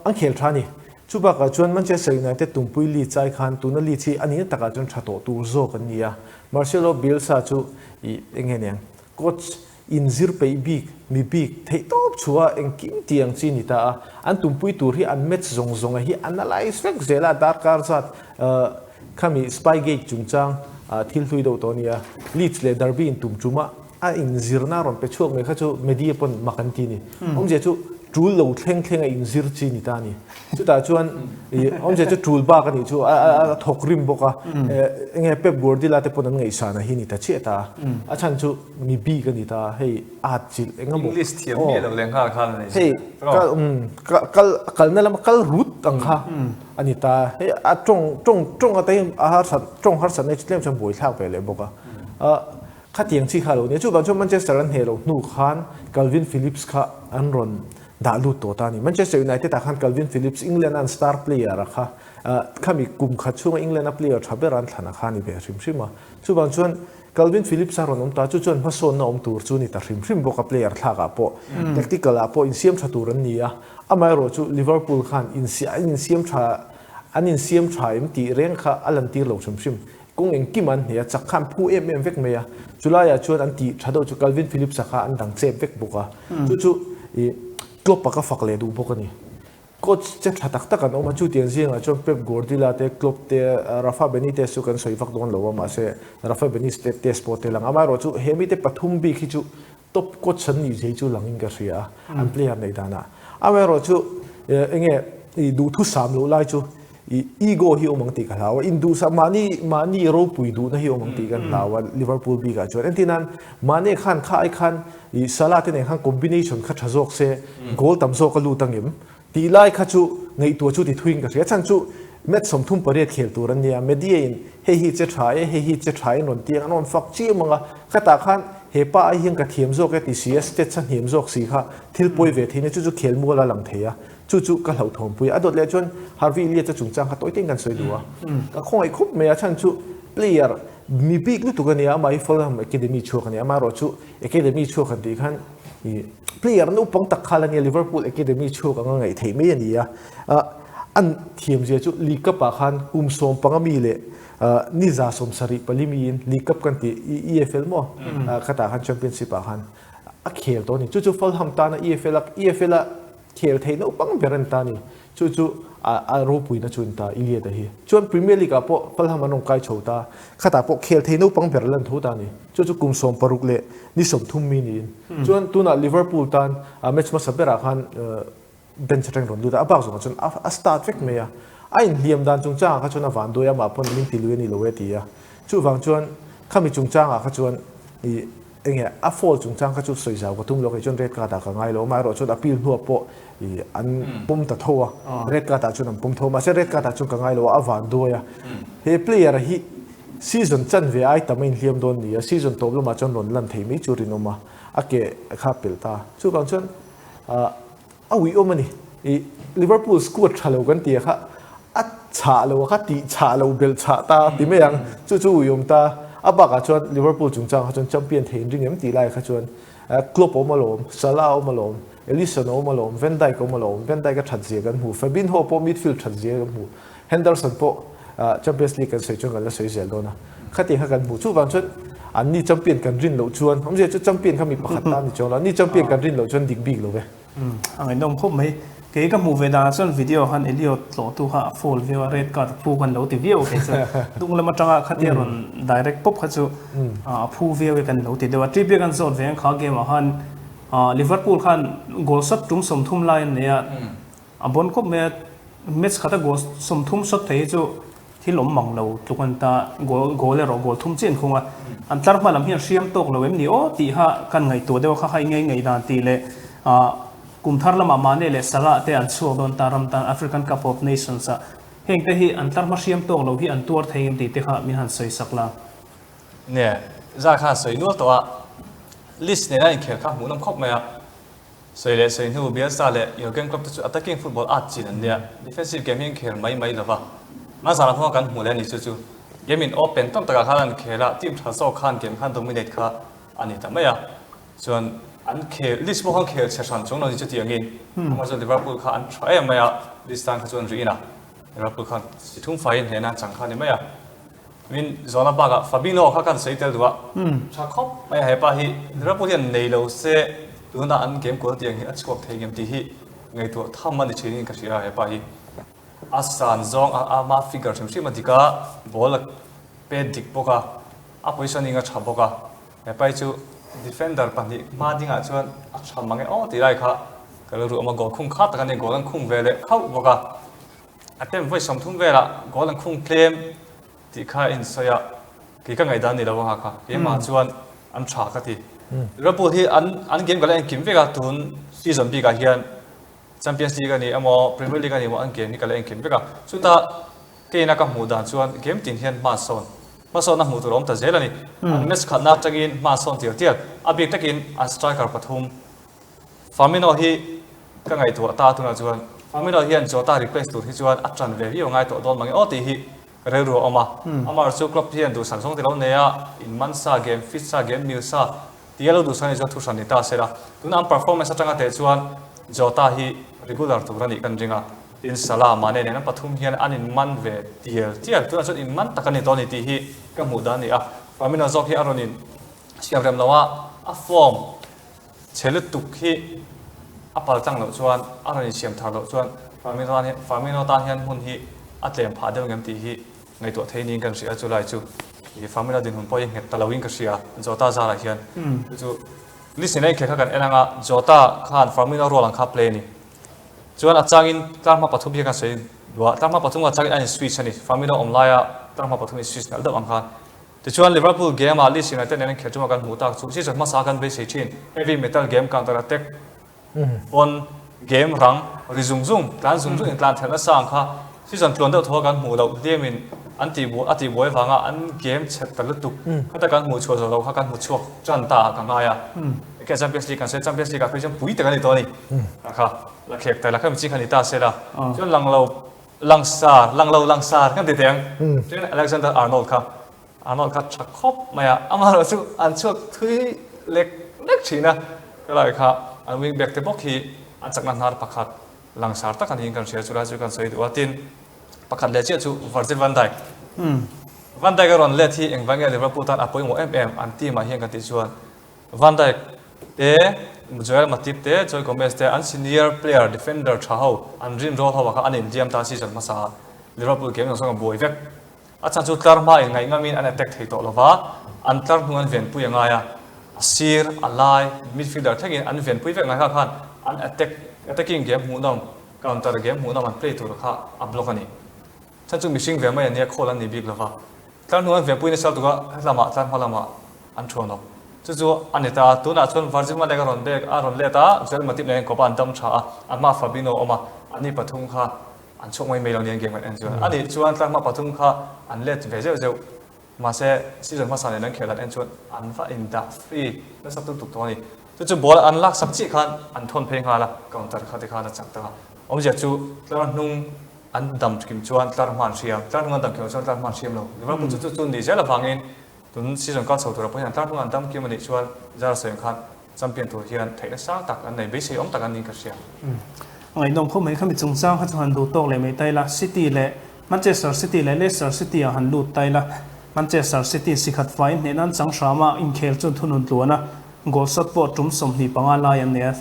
An khel tha a ni. Chu bakah chuan Manchester United tumpui Leeds ai khan tuna Leeds hi a nihna takah chuan tha tawh tur zawk an ni a. Marcelo Bielsa chu ih eng nge niang coach inzir peih bik, mi bik theih tawp chhuah a engkim tih ang chi a ni ta a. An tumpui tur hi an match zawng zawnga hi analyse vek zel a, darkar zat khami Spygate chungchang thil hlui deuh tawh a ni a. Leeds leh Derby in tum tum a. a inzirna a rawn pe chhuak mai kha chu media pawn mak an ti a ni. Awmzia chu tul lo thleng thleng a inzir chi ni ta a ni. Chutah chuan ih awmzia chu tul bak a nih chu a thawk rim bawk a, enge Pep Guardiola te pawn an ngaihsan a hi ni ta chiah ta a, a chhan chu mi bik a ni ta a, hei at chilh eng emaw English thiam miah lo leh nghal khan a ni hei kal kal kalna lama kal rut ang kha a ni ta a, hei a tawng tawng tawng a te a harsat tawng harsat na hi chu tlem chuan buaithlak ve leh bawk a. Khatiang chi kha lo nia. Chuvang chuan Manchester an hneh loh hnu khan Kalvin Phillips kha an rawn dah lut tawh ta a ni. Manchester United ah khan Kalvin Phillips, England a an star player a kha, khami kum khat chhunga England a player tha ber an thlan a kha a ni ve hrim hrim a. Chuvang chuan Kalvin Phillips a rawn awm ta, chu chuan hmasawnna awm tur chu ni ta hrim hrim bawk a player thlak ah pawh, tactical ah pawh insiam tha tur an ni a. Amaherawh chu Liverpool khan an insiam tha an insiam tha em tih reng kha a lantir lo hrim hrim. Kawng engkim an hne a, chak kha an phu em em vek mai a, chulaiah chuan an tih tha deuh chu Kalvin Phillips-a kha an dang chep vek bawk a, chu chu ih Klopp-a ka fak leh duh bawk a ni. Coach che tha tak tak an awm a, chutiang zingah chuan Pep Guardiola te, Klopp te, Rafa Benitez chu kan sawi vak dawn lo a, mahse Rafa Benitez pawh tel ang. Amaherawhchu he mite pathum bik hi chu Top coach an nih zia hi chu langin ka hria a, an player neih danah. Amaherawhchu enge i duhthusam loh lai chu i ego hi awm ang tih ka hlau a, induhsam mahni mahni ropui duhna hi awm ang tih kan hlau a Liverpool bikah chuan. Entir nan Mane khan kha ai khan i Salah te nen khan combination kha tha zawk se goal tam zawk a lut angem? Tih lai kha chu ngaihtuah chu ti thuin ka hria. Chhan chu match 38 khel tur an nia, media in hei hi che tha e, hei hi che tha e an rawn ti ang, an rawn fak chiam ang a, khatah khan he pa ai hian ka thiam zawk e ti si a, stats a hniam zawk si kha thil pawi ve thei nia, chu chu khel mual a lang thei a, chu chu ka hlauhthawmpui a. A dawt leh chuan Harvey Elliott-a chungchang kha tawi tein kan sawi duh a, ka khawngaih khup mai a, chhan chu player mi bik lutuk a nia, amah hi Fulham Academy chhuak a nia, amaherawhchu Academy chhuak han tih khan ih player naupang tak kha la nia Liverpool Academy chhuak anga ngaih theih mai a ni a, an thiam zia chu League Cup ah khan kum 15 mi leh ni 74 miin League Cup kan tih EFL maw khatah khan Championship ah khan a khel tawh a ni. Chu chu Fulham tana EFL a EFL a khel thei naupang ber a ni ta a ni. Chu chu a ropuina chu a ni ta Iliad-a hi. Chuan Premier League-ah pawh Fulham an rawn kai chho ta. Khatah pawh khel thei naupang ber lan tho ta a ni. Chu chu kum 60 leh ni 30 mi niin. Chuan tunah Liverpool tan match hmasa berah khan bench atangin rawn lut a, a bak zawngah chuan a start vek mai a. A inhliam dan chungchangah kha chuan a van duai a, amah pawn min ti lui a ni lo e ti a. Chuvang chuan khami chungchangah kha chuan ih Enge a foul chungchang kha chu sawi zau ka tum lo kei chuan red card ah ka ngai lo amaherawh chuan appeal hnuah pawh ih an pawm ta tho a red card ah chuan an pawm tho a mahse red card ah chuan ka ngai lo a a van duai a he player hi season chanve ai tam a inhliam dawn ni a season tawp lamah chuan rawn lan thei mai chu rinawm a a ke kha pelh ta chuvang chuan ah A uiawm a ni. I Liverpool squad tha lo kan ti a kha a chhah lo a kha tih chhah lo belh chhah ta ti mai ang. Chu chu uiawm ta. A bakah chuan Liverpool chungchang kha chuan champion thei in ring em tih lai kha chuan Klopp a awm alawm, Salah a awm alawm, Alisson a awm alawm, Van Dijk a awm alawm, Van Dijk a that zia kan hmu, Fabinho pawh midfield that zia kan hmu, Henderson pawh Champions League kan sawi chuan kan la sawi zel dawn a. Khatiang kha kan hmu. Chuvang chuan anni champion kan rin loh chuan awmzia chu champion kha mi pakhat ta a ni chuang lo. Anni champion kan rin loh chuan dik bik lo ve. A ngaihnawm khawp mai. Kei ka hmuh ve danah chuan video khan Elliot tlawhtu kha a foul viau a, red card a phu khan lo ti viau kei chuan dung lam atanga khatia rawn direct pawp kha chu a phu viau e kan lo ti deuh a. Trippier kan zawt ve ang kha game ah khan Liverpool khan goal shot tum 30 lai an nei a, a bon khawp mai a, match khata goal 30 shot thei hi chu Thil awm mang lo tluk an ta, goal goal erawh goal thum chiah an khung a, an tlar hma lam hian hriam tawk lo em ni aw tih kha kan ngaihtuah deuh a, kha kha i ngei ngei dan tih leh ah kum thar lamah Mane leh Salah te an chhuak dawn ta ram tan African Cup of Nations ah heng te hi an tlar hma hriam tawk lo hi an tuar thei em tih te kha min han sawi sak la. Nia, zar khan sawi nual tawh a, list nena inkhel kha hmuhnawm khawp mai a. Sawi leh sawi hnu, Bielsa leh Jurgen Klopp te chu attacking football at chin an nia, defensive game hi an khel mai mai lova. Hmazan hnuah kan hmuh leh a ni chu chu. Game in open tam takah khan an khel a, team tha zawk khan game khan dominate kha a ni ta mai a. Chuan an khel, Leeds pawh khan khel chhe hran chuang lo a ni chu tih angin, amah chuan Liverpool kha an tha em mai a, Leeds tan kha chuan rihin a, Liverpool khan si thum faiin hnehna an chang kha a ni mai a. Min zawhna bakah Fabinho kha kan sawi tel duh a, tha khawp mai a hepa hi Liverpool hian nei lo se tuna an game kual tiang hi a chhuak thei ngem tih hi ngaihtuah tham a ni thin in ka hria a hepa hi a san zawng a ama figure hrim hrim a dik a ball a pet dik bawk a a positioning a tha bawk a hepa hi chu. Defender pahnih hma dingah chuan a tha mang e aw tih lai kha ka lo ruh awm a, goal khung kha tak a ni, goal an khung ve leh khauh bawk a. Attempt vawi 30 velah goal an khung tlem tih kha a insawi a, kei ka ngaihdan ni lo a kha, keimah chuan an tha ka ti. Liverpool hi an an game ka la enkim vek a, tun season bikah hian Champions League a ni emaw Premier League a ni emaw an game hi ka la enkim vek a, chutah keina ka hmuh dan chuan game tin hian hma sawn Hmasawnna hmuh tur a awm ta zel a ni. An match khatna atangin hma sawn tial tial, a bik takin an striker pathum Firmino hi ka ngaihtuah ta tunah chuan Firmino hian Jota replace tur hi chuan a tan ve viau ngai tawh dawn mange aw tih hi rilru a awm a. Amaherawhchu chu club hian duhsak zawng ti lo nei a, in man sa, game fit sa, game mil sa Tia lo duhsak a nih chuan thu hran ni ta se la. Tuna an performance atanga teh chuan Jota hi regular tur a nih kan ring a. Tin Salah, Mane nen an pathum hian an in man ve tial tial. Tunah chuan in man tak a ni tawh a ni tih hi ka hmuh dan a ni a. Firmino zawk hi a rawn in siam rem lo a, a form chhe lutuk hi a pal tlang loh chuan a rawn in siam thar loh chuan Firmino tan hian hmun hi a tlem phah deuh ngem tih hi Ngaihtuah thei niin kan hria chu lai chu i Famila dinhmun pawh hi nghet ta loin ka hria Jota zarah hian chu chu listen a inkhel kha kan en anga Jota khan Firmino role ang kha play a ni chuan a changin tlar hma pathum hi kan sawi duh a tlar hma pathum a changin a in switch a ni Firmino awm laia tlar hma pathum in switch nalh deuh ang khan tichuan Liverpool game ah Leeds United nen an inkhel chunga kan hmuh tak chu season hmasa kan beisei thin heavy metal game counter attack Pawn game rang ri zung zung, tlan zung zung in tlan thelh nasa ang kha season tluan deuh thaw kan hmuh loh hliam in an tih buai a tih buai vanga an game chep ta lutuk khata kan hmuh chhuah zawh loh kha kan hmu chhuak tan ta ah ka ngai a. Enge Champions League kan sawi Champions League ah phei chuan pui tak a ni tawh a ni. Kha kha la khek ta la kha mi chi kha ni ta se la chuan lang lo langsar lang lo langsar kan ti teh ang chuan Alexander Arnold kha Arnold kha tha khawp mai a, amaherawh chu an chhuak thui lek lek thin a, helai kha an wing back te bawk hi an chakna hnar pakhat langsar tak a niin kan hria, chulai chu kan sawi duh a, tin pakhat leh chiah chu Virgil van Dijk. Van Dijk a rawn let hi engvang nge Liverpool tan a pawimawh em em an team ah hian kan tih chuan Van Dijk te, Joel Matip te, Joe Gomez te an senior player defender tha ho an rinrawl ho ah kha an inhliam ta season hmasa ah Liverpool game zawng zawng a buai vek. A chhan chu tlar hma in ngaih ngamin an attack thei tawh lova, an tlar hnung an venpui a ngai a, a sir, a lai, midfielder thlengin an venpui vek ngai kha khan an attack, attacking game hmuhnawm, counter game hmuhnawm an play tur kha a block a ni. Chhan chu mihring ve mai an nia, khawl an ni bik lova, tlar hnung an venpui nasa lutuk a, helamah tlar hma lamah an thuan awk. Chu chu a ni ta, tunah chuan Virgil van Dijk a rawn bek, a rawn let a, Joel Matip nen kawpa an dam tha a, a hma Fabinho a awm a, anni pathum kha An chhuak mai mai lo nia game kan en chuan. A nih chuan tlanghma pathum kha an let ve zeuh zeuh. Mahse season hmasa nen an khelh dan en chuan an va indah free nasa tuk tuk tawh a ni. Chu chu ball an lak sak chiah khan an thawn phei nghal a, counter kha tikhan a chak tak a. Awmzia chu tlar hnung an dam kim chuan tlar hma an hriam, tlar hnung an dam kim loh chuan tlar hma an hriam lo. Liverpool chu chu chu nih zel avangin tun season kal chho tura pawh hian tlar hnung an dam kim a nih chuan zar sawi ang khan Champion tur hian theihna sang tak an nei, beisei awm tak an niin ka hria. Ngaihnawm khawp mai, khami chungchang kha chu han duh tawk leh mai ta ila, City leh Manchester City leh Leicester City ah han lut ta ila, Manchester City sikhat faiin hneh nan chang hram a, inkhel chuan thunun tluan a, goal shot pawh tum 25 lai an nei a,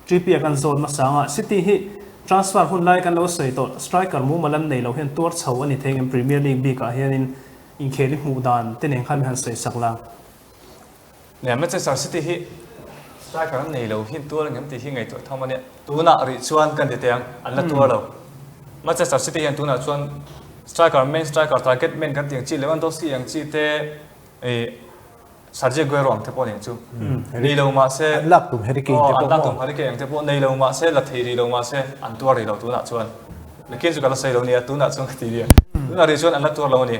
Trippier kan zawt hmasa anga, City hi transfer hun lai kan lo sawi tawh, striker mumal an nei lo hian tuar chho a ni thei ngem Premier League bikah hianin inkhel i hmuh dan te nen khan mi han sawi sak la. Nia, Manchester City hi striker an nei lo hi an tuar angem tih hi ngaihtuah tham a nia. Tunah rih chuan kan ti teh ang, an la tuar lo. Manchester City hian tunah chuan striker, main striker, target man kan tih ang chi Lewandowski ang chi te, ih Sergio Aguero ang te pawh nen chu nei lo mah se, An lak tum Harry Kane te pawh maw? An lak tum Harry Kane ang te pawh nei lo mah se, la thei rih lo mah se, an tuar rih lo tunah chuan. Nakin chu ka la sawi lo nia, tunah chuan ka ti nia. Tunah rih chuan an la tuar lo a ni.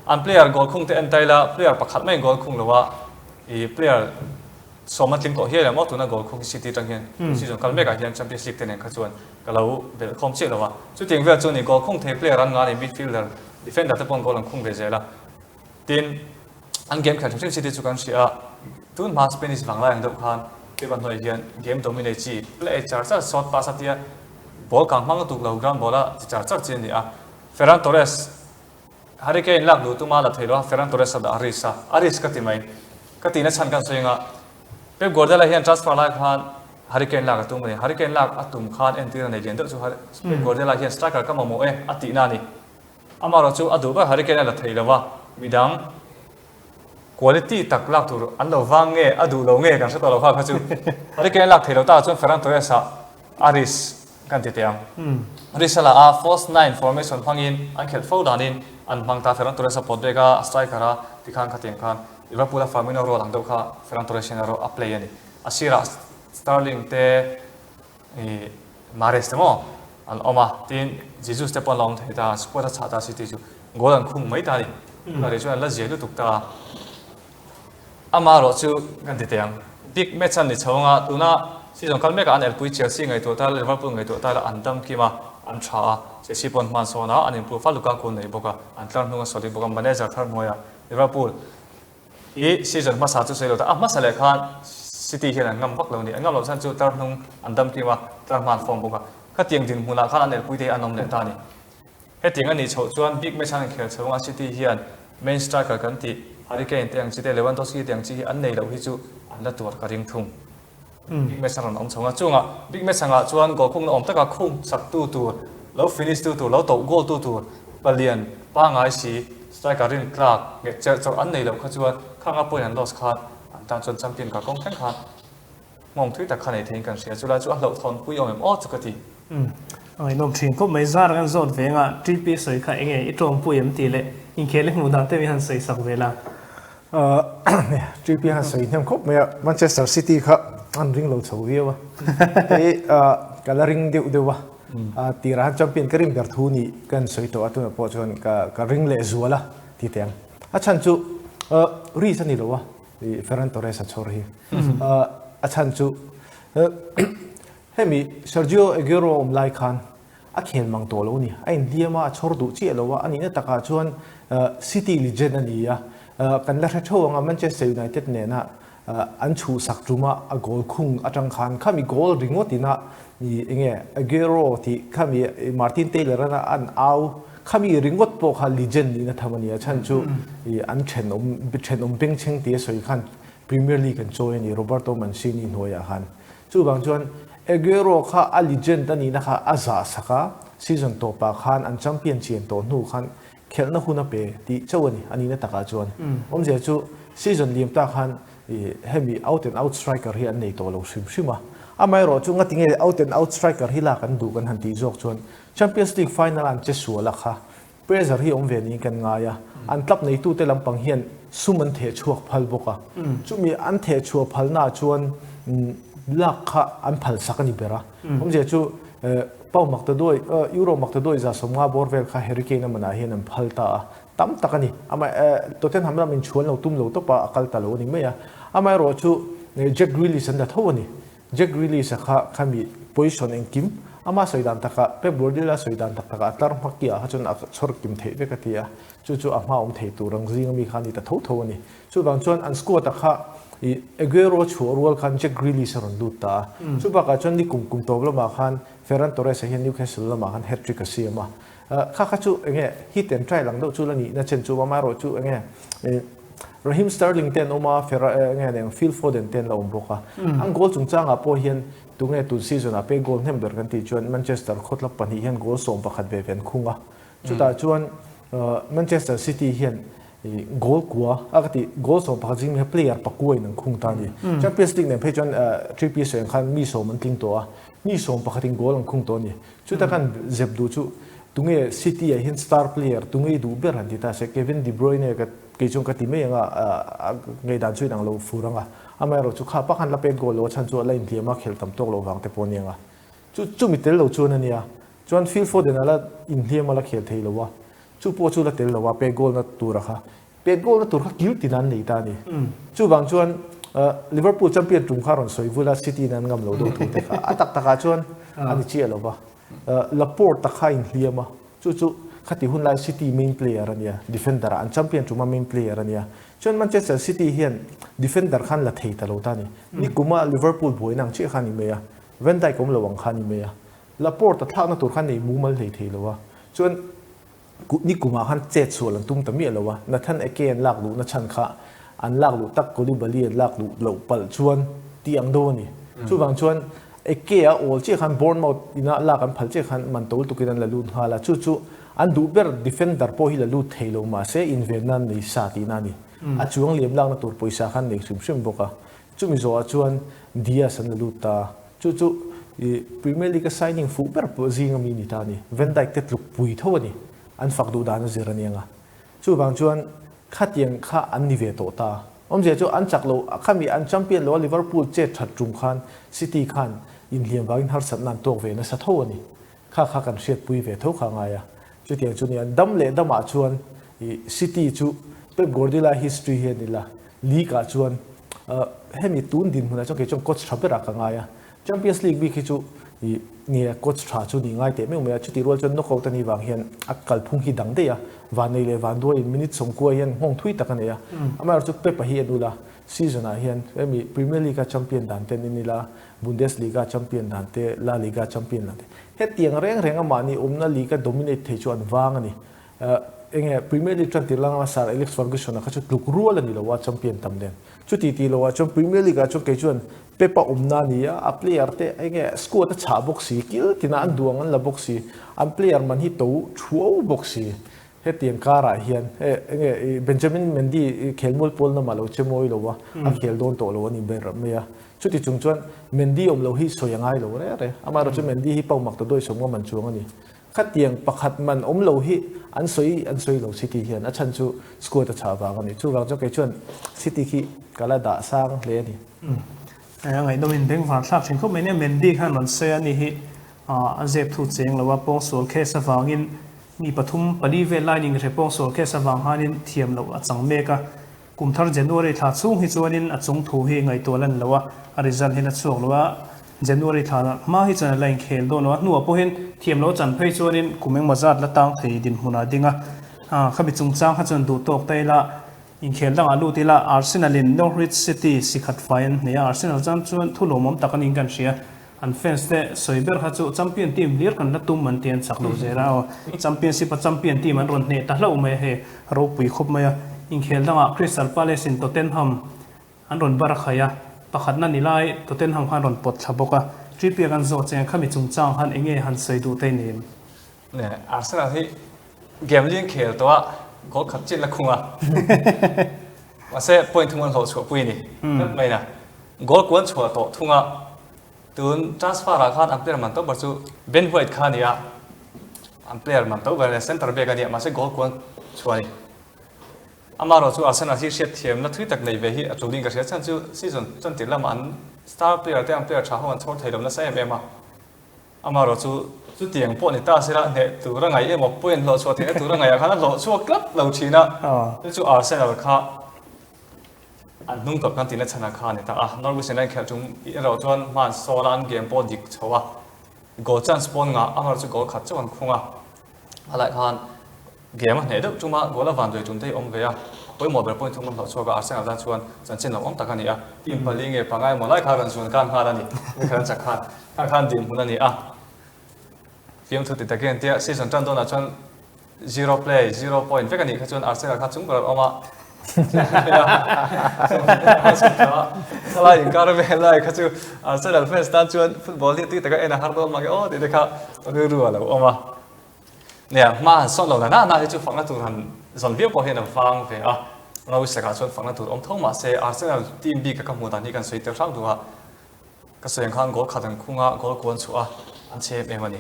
An player goal khung te en ta ila, player pakhat maiin goal khung lo a, ih player sawm an tling tawh hial em aw tuna goal khung hi City atang hian season kal mek ah hian Champions League te nen kha chuan ka lo belh khawm chiah lo a. Chutiang vel chu ni goal khung thei player an ngah a ni midfielder, defender te pawh an goal an khung ve zel a. Tin, an game khelh hrim hrim City chu kan hria a, tun hma Spanish vanglai ang deuh khan Pep a hnuaiah hian game dominate chi play char char short pass a tia ball kang hmang lutuk lo ground ball a ti char char chi a ni a. Ferran Torres Harry Kane lak duh tuma la thei lo a, Ferran Torres a dah a risk a, a risk ka ti mai. Ka tihna chhan kan sawi anga Pep Guardiola hian transfer lai khan Harry Kane lak a tum a ni. Harry Kane lak a tum khan entir a nei lian deuh chu Pep Guardiola hian striker ka mamawh e a tihna a ni. Amaherawhchu a duh ber Harry Kane a la thei lo a, midang. Quality tak lak tur an lo vang nge a duh lo nge kan hre tawh lo kha kha chu. Harry Kane a lak thei lo ta chuan Ferran Torres ah a risk kan ti teh ang. Risk a la a, false nine formation hmangin an khelh fo danin an hmang ta. Ferran Torres a pawt bek a, a striker a tikhan khatiang khan Liverpool a Firmino role ang deuh kha Ferran Torres hian a play a ni. A sirah Sterling te I Mahrez te maw an awm a, tin Jesus te pawh an la awm thei ta, squad a chhah ta City chu goal an khung mai ta a ni. Tunah rih chuan an la zia lutuk ta a. Amaherawh chu kan ti teh ang, big match an ni chho anga tuna season kal mekah an elpui Chelsea ngaihtuah ta ila Liverpool ngaihtuah ta ila an dam kim a, an tha a, Chelsea pawh an hman sawn a, an improve a, Lukaku an nei bawk a, an tlar hnung a solid bawk a, manager thar hnuaiah Liverpool I season hmasa chu sawi lo ta, a hmasa leh khan City hian an ngam vak lo a ni. An ngam loh chhan chu tlar hnung an dam kim a, tlar hma an form bawk a. Khatiang dinhmunah khan an elpui te hi an awm leh ta a ni. Hetiang a nih chhoh chuan big match an inkhel chho anga City hian main striker kan tih Harry Kane te ang chi te, Lewandowski te ang chi hi an nei loh hi chu an la tuar ka ring thung. Big match a rawn awm chho a, chungah big match angah chuan goal khungna awm taka khung sak tu tur, lo finish tu tur, lo toh goal tu tur palian pangngai si striker rin tlak nghet cherh chawrh an nei loh kha chuan khanga point an loss khan an tan chuan champion kar kawng thleng khan nghawng thui tak kha nei theiin kan hria. Chulai chu a hlauhthawn pui awm em aw chu ka ti. Umm a ngaihnawm thin khawp mai. Zar kan zawt ve anga TP sawi kha enge i tawngpui em tih leh inkhel i hmuh dan te min han sawi sak ve la. TP han sawi hnem khawp mai a, Manchester City kha an ring lo chho viau a, hei ka la ring deuh deuh a, tirah han champion ka rin ber thu ni ka han sawi tawh a, tunah pawh chuan ka ring leh zual a ti teh ang. A chhan chu risk a ni lo a, Ferran Torres a chhawr hi. A chhan chu hemi Sergio Aguero awm lai khan A khel mang tawh lo a ni. A inhliam a, a chhawr duh chiah lo a, a nihna takah chuan City legend a ni a, kan la hre theuh ang a, Manchester United nena an chhuhsak ṭuma a goal khung aṭang khan khami goal ringawt ina eng nge Aguero tih khami Martin Taylor ana an au khami ringawt pawh kha legend nihna tham a ni a, chhan chu an ṭhenawm ṭhenawm bengchheng tia sawi khan Premier League an chawi a ni Roberto Mancini hnuaiah khan. Chuvang chuan Aguero kha a legend a nihna kha a zah sak a, season tawpah khan an champion chian tawh hnu khan khelhna hun a pe tih chauh a ni, a nihna takah chuan. Awmzia chu season liam tak khan hemi out and out striker hi an nei tawh lo hrim hrim a. Amaherawh chu ngatinge out and out striker hi lak an duh kan han tih zawk chuan Champions League final a an che sual a kha Pressure hi awm ve niin kan ngai a, an club neitute lampang hian sum an theh chhuak phal bawk a, chumi an theh chhuah phalnaah chuan lak kha an phal sak a ni ber a. Awmzia chu Pound mak ta duai, Euro mak ta duai 150 bawr vel kha Harry Kane a manah hian an phal ta a, tam tak a ni. Amah Tottenham lam inchhuan lo tum lo tawp a, a kal ta lo a ni mai a. Amaherawhchu Jack Grealish an la tho a ni. Jack Grealish-a kha khami position engkim ama sawi dan takah, Pep Guardiola sawi dan tak takah a tlar hma kiah kha chuan a chhawr kim theih vek a ti a, chu chu a hma awm thei tur ang zinga mi kha a ni ta tho tho a ni. Chuvang chuan an squad-a kha i Aguero chhuah rual khan Jack Grealish a rawn lut ta a, chu bakah chuan ni kum kum tawp lamah khan Ferran Torres-a hian Newcastle lamah khan hat-trick a siam a, kha kha chu enge hit and trial ang deuh chu la nihna chen chu amaherawh chu enge Raheem Sterling te an awm a, Ferra enge nen Phil Foden te an la awm bawk a. An goal chungchangah pawh hian tunge tun season ah pek goal hnem ber kan tih chuan Manchester khawtlap pahnih hian goal 11 ve ve an khung a. Chutah chuan Manchester City hian goal kua a ka tih goal 11 zing mi player pakua in an khung ta a ni. Champions League nen phei chuan Trippier sawi ang khan mi sawm an tling tawh a, mi 11 in goal an khung tawh a ni. Chuta khan zep duh chu tunge City ah hian star player tunge i duh ber han ti ta se Kevin De Bruyne ka kei chuan ka ti mai anga a ngaihdan chu inang lo fur anga amaherawh chu kha pakhan la pek goal lo a chhan chu a la inhliam a khelh tam tawk loh vang te pawh a ni anga chu chumi tel lo chuan a nia chuan Phil Foden a la inhliam a la khel thei lo a chu pawh chu la tel lo a pek goal na tur a kha Pet goal na tur kha kil tin an nei ta a ni. Chuvang chuan Liverpool champion tum kha rawn sawi vul a, City in an ngam lo deuh thu te kha a tak takah chuan a ni chiah lo va. Laporte kha a inhliam a, chu chu khati hun lai City main player a nia, defender ah an champion tuma main player a nia. Chuan Manchester City hian defender khan la thei ta lo ta a ni. Nikuma Liverpool buaina ang chiah kha a ni mai a, Van Dijk awm lo ang kha a ni mai a. Laporte thlakna tur kha nei mumal hlei thei lo a. Chuan Ni kumah khan chet sual an tum ta miah lo a, Nathan Ake an lak luhna chhan kha an lak luh tak Koulibaly an lak luh loh palh chuan tih ang deuh a ni. Chuvang chuan Ake a awl chiah khan Bournemouth ina lak an phal chiah khan man to lutukin an la lut nghal a, chu chu an duh ber defender pawh hi la lut thei lo mahse invenna an nei sa tihna a ni. A chuang liam lakna tur pawisa kha an nei hrim hrim bawk a. Chumi zawhah chuan Diaz an la lut ta a, chu chu Premier League a signing fuh ber pawh zing ami ni ta a ni. Van Dijk te tluk pui tho a ni. An fak duh dan a zir a ni ang a. Chuvang chuan khatiang kha an ni ve tawh ta. Awmzia chu an chak lo, khami an champion lo a Liverpool chet that tum khan City khan inhliam vangin harsatna an tawk ve nasa tho a ni. Kha kha kan hriatpui ve tho kha a ngai a. Chutiang chu nia, dam leh damah chuan i City chu Pep Guardiola history hi a ni la, league ah chuan hemi tun dinhmunah chuan kei chuan coach tha berah ka ngai a. Champions League bik hi chu i nia coach tha chu ni ngai teh meuh mai a, chutih rual chuan knockout a nih vang hian a kalphung hi dang daih a, vannei leh vanduaiin minute sawmkua hian nghawng thui tak a nei a. Amaherawhchu chu Pep-a hi en ula, season ah hian hemi Premier League a champion dan te an en ila, Bundesliga champion dan te, La Liga champion dan te, hetiang reng reng a mahni awmna league a dominate thei chu an vang a ni. Enge Premier League tan tir langa Sir Alex Ferguson-a kha chu tluk rual a ni lo a champion tam nen. Chuti tih loah chuan Premier League ah chuan kei chuan Pep-a awmna a ni a, a player te enge squad a chhah bawk si, kil tina an duang an la bawk si, an player man hi to thuau bawk si. Hetiang karah hian enge i Benjamin Mendy khelmual pawl lamah lo che mawi lo a, a khel dawn tawh lo a ni ber mai a. Chuti chung chuan Mendy awm lo hi sawi a ngai lo reng reng. Amaherawhchu chu Mendy hi pau mak ta dawi sawm ngam an chuang a ni. Khatiang pakhat man awm lo hi an sawi an sawi lo City hian a chhan chu squad a chhah vang a ni. Chuvang chuan kei chuan City khi ka la dah sang hle a ni. A ngaihnawmin bengvar thlak thin khawp mai nia Mendy khan rawn sawi a ni hi a zep thu cheng lo a, pawngsual case avangin Mi pathum, pali vel lai ning hre pawngsual case avang hanin thiam loh a chang mek a. Kum thar January thla chhung hi chuanin a chung thu hi ngaihtuah lan lo a, a result hi la chhuak lo a. January thla hma hi chuan a la inkhel dawn lo a, hnuah pawhin thiam loh a chan phei chuanin kum engmaw zat la tang thei dinhmunah a ding a. Khami chungchang kha chuan duh tawk ta ila, inkhel dangah lut ila Arsenal in Norwich City sikhat fai an hneh a, Arsenal tan chuan thu lawmawm tak a niin kan hria. An fans te sawi ber kha chu champion team hlir kan la tum an ti an chak lo zel a aw. Championship a champion team an rawn hneh ta hlauh mai a hei ropui khawp mai a. Inkhel dangah Crystal Palace in Tottenham an rawn bar a khai a, pakhatna ni lai Tottenham khan rawn pawt thla bawk a. Trippier kan zawh cheng khami chungchang khan enge han sawi duh te nen. Nge Arsenal hi game li an khel tawh a, goal khat chin la khung a. Mahse point thung an hlawh chhuah pui a ni. Tlat mai na. Goal kuan chhuah tawh thung a, tun transfer ah khan an player man to ber chu Ben White kha a ni a. An player man to ber a ni a, centre back a ni a, mahse goal kuan chhuah a ni. Amaherawh chu Arsenal hi hriatthiamna thui tak nei ve hi a tul in ka hria chhan chu season chantir lamah an star player te ang player tha ho an chhawr thei lo nasa em em a. Amaherawh chu chutiang pawh ni ta sela hneh tur a ngaih emaw point hlawh chhuah theihna tur a ngaihah khan a hlawh chhuak tlat lo thin a, chu chu Arsenal kha an hnung tawp khan tina chhana kha a ni ta a. Norwich nen a inkhelh chung erawh chuan hman sawl a an game pawh dik chho a, goal chance pawn ngah amaherawh chu goal khat chauh an khung a, a lai khan Game a hneh deuh tum a, goal a van duai tum te hi awm ve a, pawimawh ber point thum an hlawh chhuak a, Arsenal tan chuan chanchin lo awm tak a ni a, team pali nge pangai emaw lai kha rawn zuan khan nghal a ni, Michael an chak khan khan khan dinhmun a ni a, fiamthu ti takin tia season tan dawnah chuan zero play, zero point vek a nih kha chuan Arsenal kha chung ber an awm a, thalai inkar vel lai kha chu Arsenal fans tan chuan football hi tui taka en a har dawn mange aw tih te kha rilru a lo awm a. Nia, hma han sawn lo na na hi chu fakna tur han zawn viau pawh hian a vang ve a, Ngawisakah chuan fakna tur awm tho mah se Arsenal team bika ka hmuh dan hi kan sawi tel hrang duh a, ka sawi ang khan goal khat an khung a, goal kuan chhuah a, an chhe em em a ni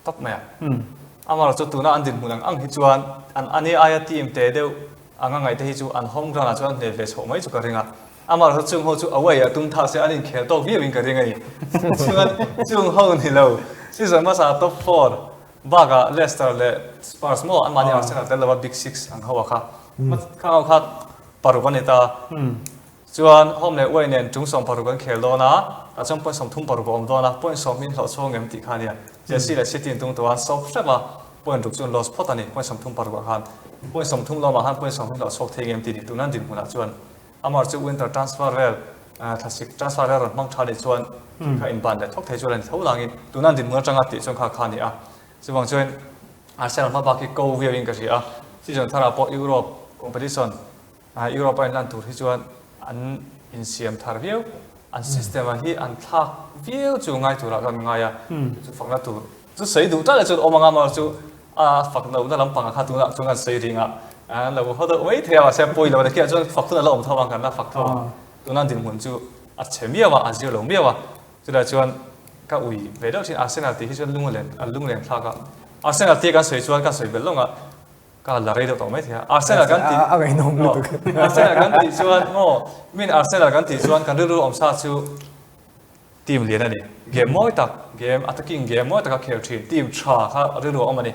tawp mai a. Amaherawhchu chu tuna an dinhmun ang ang hi chuan an ani aia team te deuh anga ngaih te hi chu an home ground ah chuan an hneh ve chhoh mai chu ka ring a, amaherawhchu chung ho chu away ah tum tha se an inkhel tawk viau in ka ring a ni. Chuan chung ho ni lo season hmasa top four Bakah Leicester leh Spurs maw anmahni Arsenal tel lova Big Six an ho a kha. Khang ho kha paruk a ni ta. Chuan home leh away nen tum 16 an khel dawn a, tah chuan point 36 a awm dawn a, point sawm hi an hlawh chhuak ngem tih kha a nia. Chelsea leh City an tum tawh a, an sawp hrep a, point ruk chu an loss phawt a ni, point 36 ah khan. Point 30 lawmah khan point sawm hi hlawh chhuak thei ngem tih ni tuna an dinhmunah chuan. Amar chu winter transfer vel, thlasik transfer vel rawn hmang tha leh chuan thil kha inban leh thawk thei chuan a ni tho langin tuna an dinhmun atanga tih chuan kha kha a ni a. Chuvang chuan Arsenal hma bak hi ko viau in ka hria a, season tharah pawh Europe competition, Europe a inlan tur hi chuan an insiam thar viau, an system ah hi an thlak viau chu ngai turah kan ngai a, chu fakna tur chu sawi duh tlat leh chuan awm anga amaherawhchu a fak lohna lampangah kha tunah chuan kan sawi ring a. An lo haw deuh mai thei a, mahse a pawi lo a ni. Khiah chuan fak hun a la awm tho ang, kan la fak tho ang. Tuna dinhmun chu a chhe miau a, a zir lo miau a. Chutah chuan ka ui ve deuh thin Arsenal tih hi chuan lung a len a lung len thlak a. Arsenal tia kan sawi chuan ka sawi belh lawng a, ka la rei deuh tawh mai thei a. Arsenal kan tih A ngaihnawm lutuk. Arsenal kan tih chuan maw min Arsenal kan tih chuan kan rilru awm sa chu Team lian a ni. Game mawi tak, game attacking game mawi taka khel thin team tha kha rilru a awm a ni.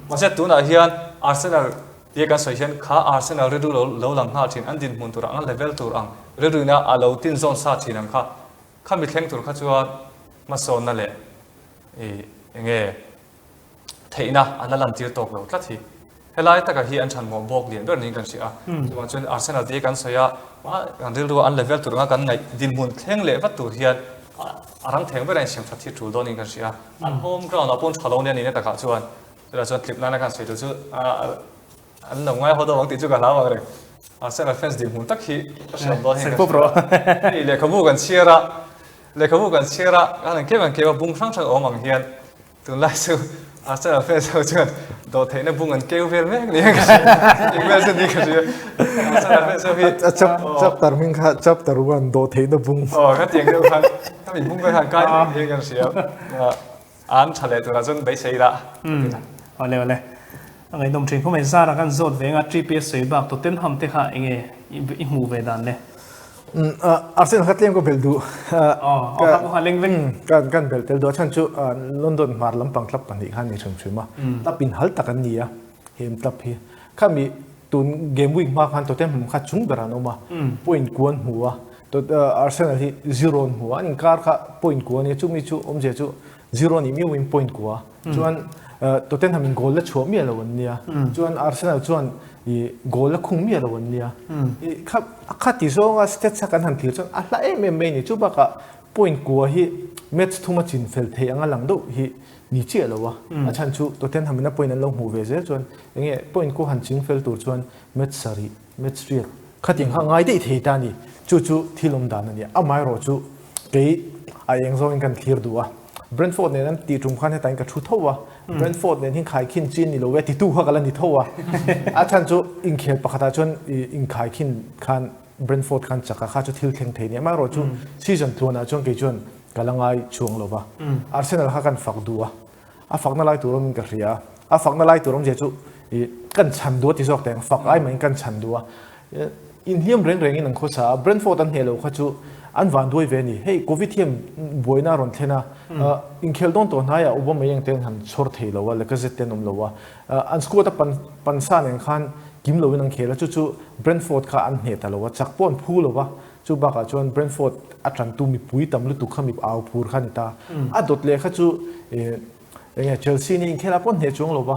Mahse tunah hian Arsenal tia kan sawi hian kha Arsenal rilru lo lo lang nghal thin, an dinhmun tur ang, an level tur ang rilruina a lo tin zawn sa thin ang kha, khami thleng tur kha chuan hmasawnna leh ih enge theihna an la lantir tawk lo tlat hi. Helai taka hi an chhanmawh bawk lian ber niin kan hria a. Chuvang chuan Arsenal te hi kan sawi a, kan rilru an level tur anga kan ngaih dinhmun thleng leh vat tur hian a rang theng ber a insiam that hi tul dawnin kan hria a. An home ground ah pawh tha lo nia nihna takah chuan chutah chuan tlip nana kan sawi tur chu an lo ngai haw deuh ang tih chu ka hlau ang reng. Arsenal fans dinhmun tak hi ka hriat dawn hian ka hria. Hei lehkhabu kan chhiar a, lehkhabu kan chhiar a, kan han keu kan keu a, bung hrang hrang a awm ang hian Tunlai chu Arsenal fans ho chuan dawhtheihna bung an keu vel mek niin ka hria. Eng vel chu ni ka hria. Arsenal fans ho hi A chapter hming kha chapter 1 dawhtheihna bung. Aw ka tiang deuh khan ka mi bung vel khan kai mek niin kan hria. An tha leh turah chuan beisei ila. Awle awle. A ngaihnawm thin khawp mai. Zara kan zawt ve anga TPS sawi bak Tottenham te kha enge i hmuh ve dan le? Arsenal kha tlem ka belh duh. Aw, leng vek. Kan kan belh tel duh a chhan chu London hmar lampang club pahnih kha an ni hrim hrim a. Club in hal tak an ni a, hem club hi. Khami tun game week hma khan Tottenham kha chung ber an awm a, point kuan hmu a, Arsenal hi zero an hmu a, an inkar kha point kua a nia, chumi chu awmzia chu zero nih miauin point kua. Chuan Tottenham in goal la chhuah miah lo an nia. Chuan Arsenal chuan i goal la khung miah lo an nia. I kha a kha ti zawnga stats a kan han thlir chuan a hla em em mai a ni. Chu bakah point kua hi match thuma chin fel thei anga lang deuh hi ni chiah lo a. A chhan chu Tottenham in a point an lo hmuh ve zel chuan enge point kua han ching fel tur chuan match sarih match riat khatiang kha ngai daih thei ta a ni. Chu chu thil awm dan a ni. Amaherawh chu kei a eng zawngin kan thlir duh a. Brentford nen an tih tum khan hetain ka thu tho a, Brentford nen hin khaikhin chi ni lo e titu kha ka la ni tho a. A chhan chu inkhel pakhatah chuan inkhaikhin khan Brentford khan chak a, kha chu thil thleng thei nia. Amaherawh chu season tluanah chuan kei chuan ka la ngai chhuang lo va. Arsenal kha kan fak duh a, a fakna lai tur awmin ka hria a. A fakna lai tur awmzia chu kan chhan duh a ti zawk teh ang, fak ai maiin kan chhan duh a. Inhliam reng rengin an khawsa a, Brentford an hneh lo kha chu an van duai ve a ni. Hei Covid hian buaina a rawn thlen a, inkhel dawn tawh hnaiah Aubameyang te an han chhawr thei lo a, Lacazette te an awm lo a. An squad a pan pansa nen khan kim loin an khel a, chu chu Brentford kha an hneh ta lo a, chak pawh an phu lo va. Chu bakah chuan Brentford a tantu mipui tam lutuk kha mi au phur kha a ni ta. A dawt leh kha chu enge Chelsea nih inkhelah pawh hneh chuang lo va,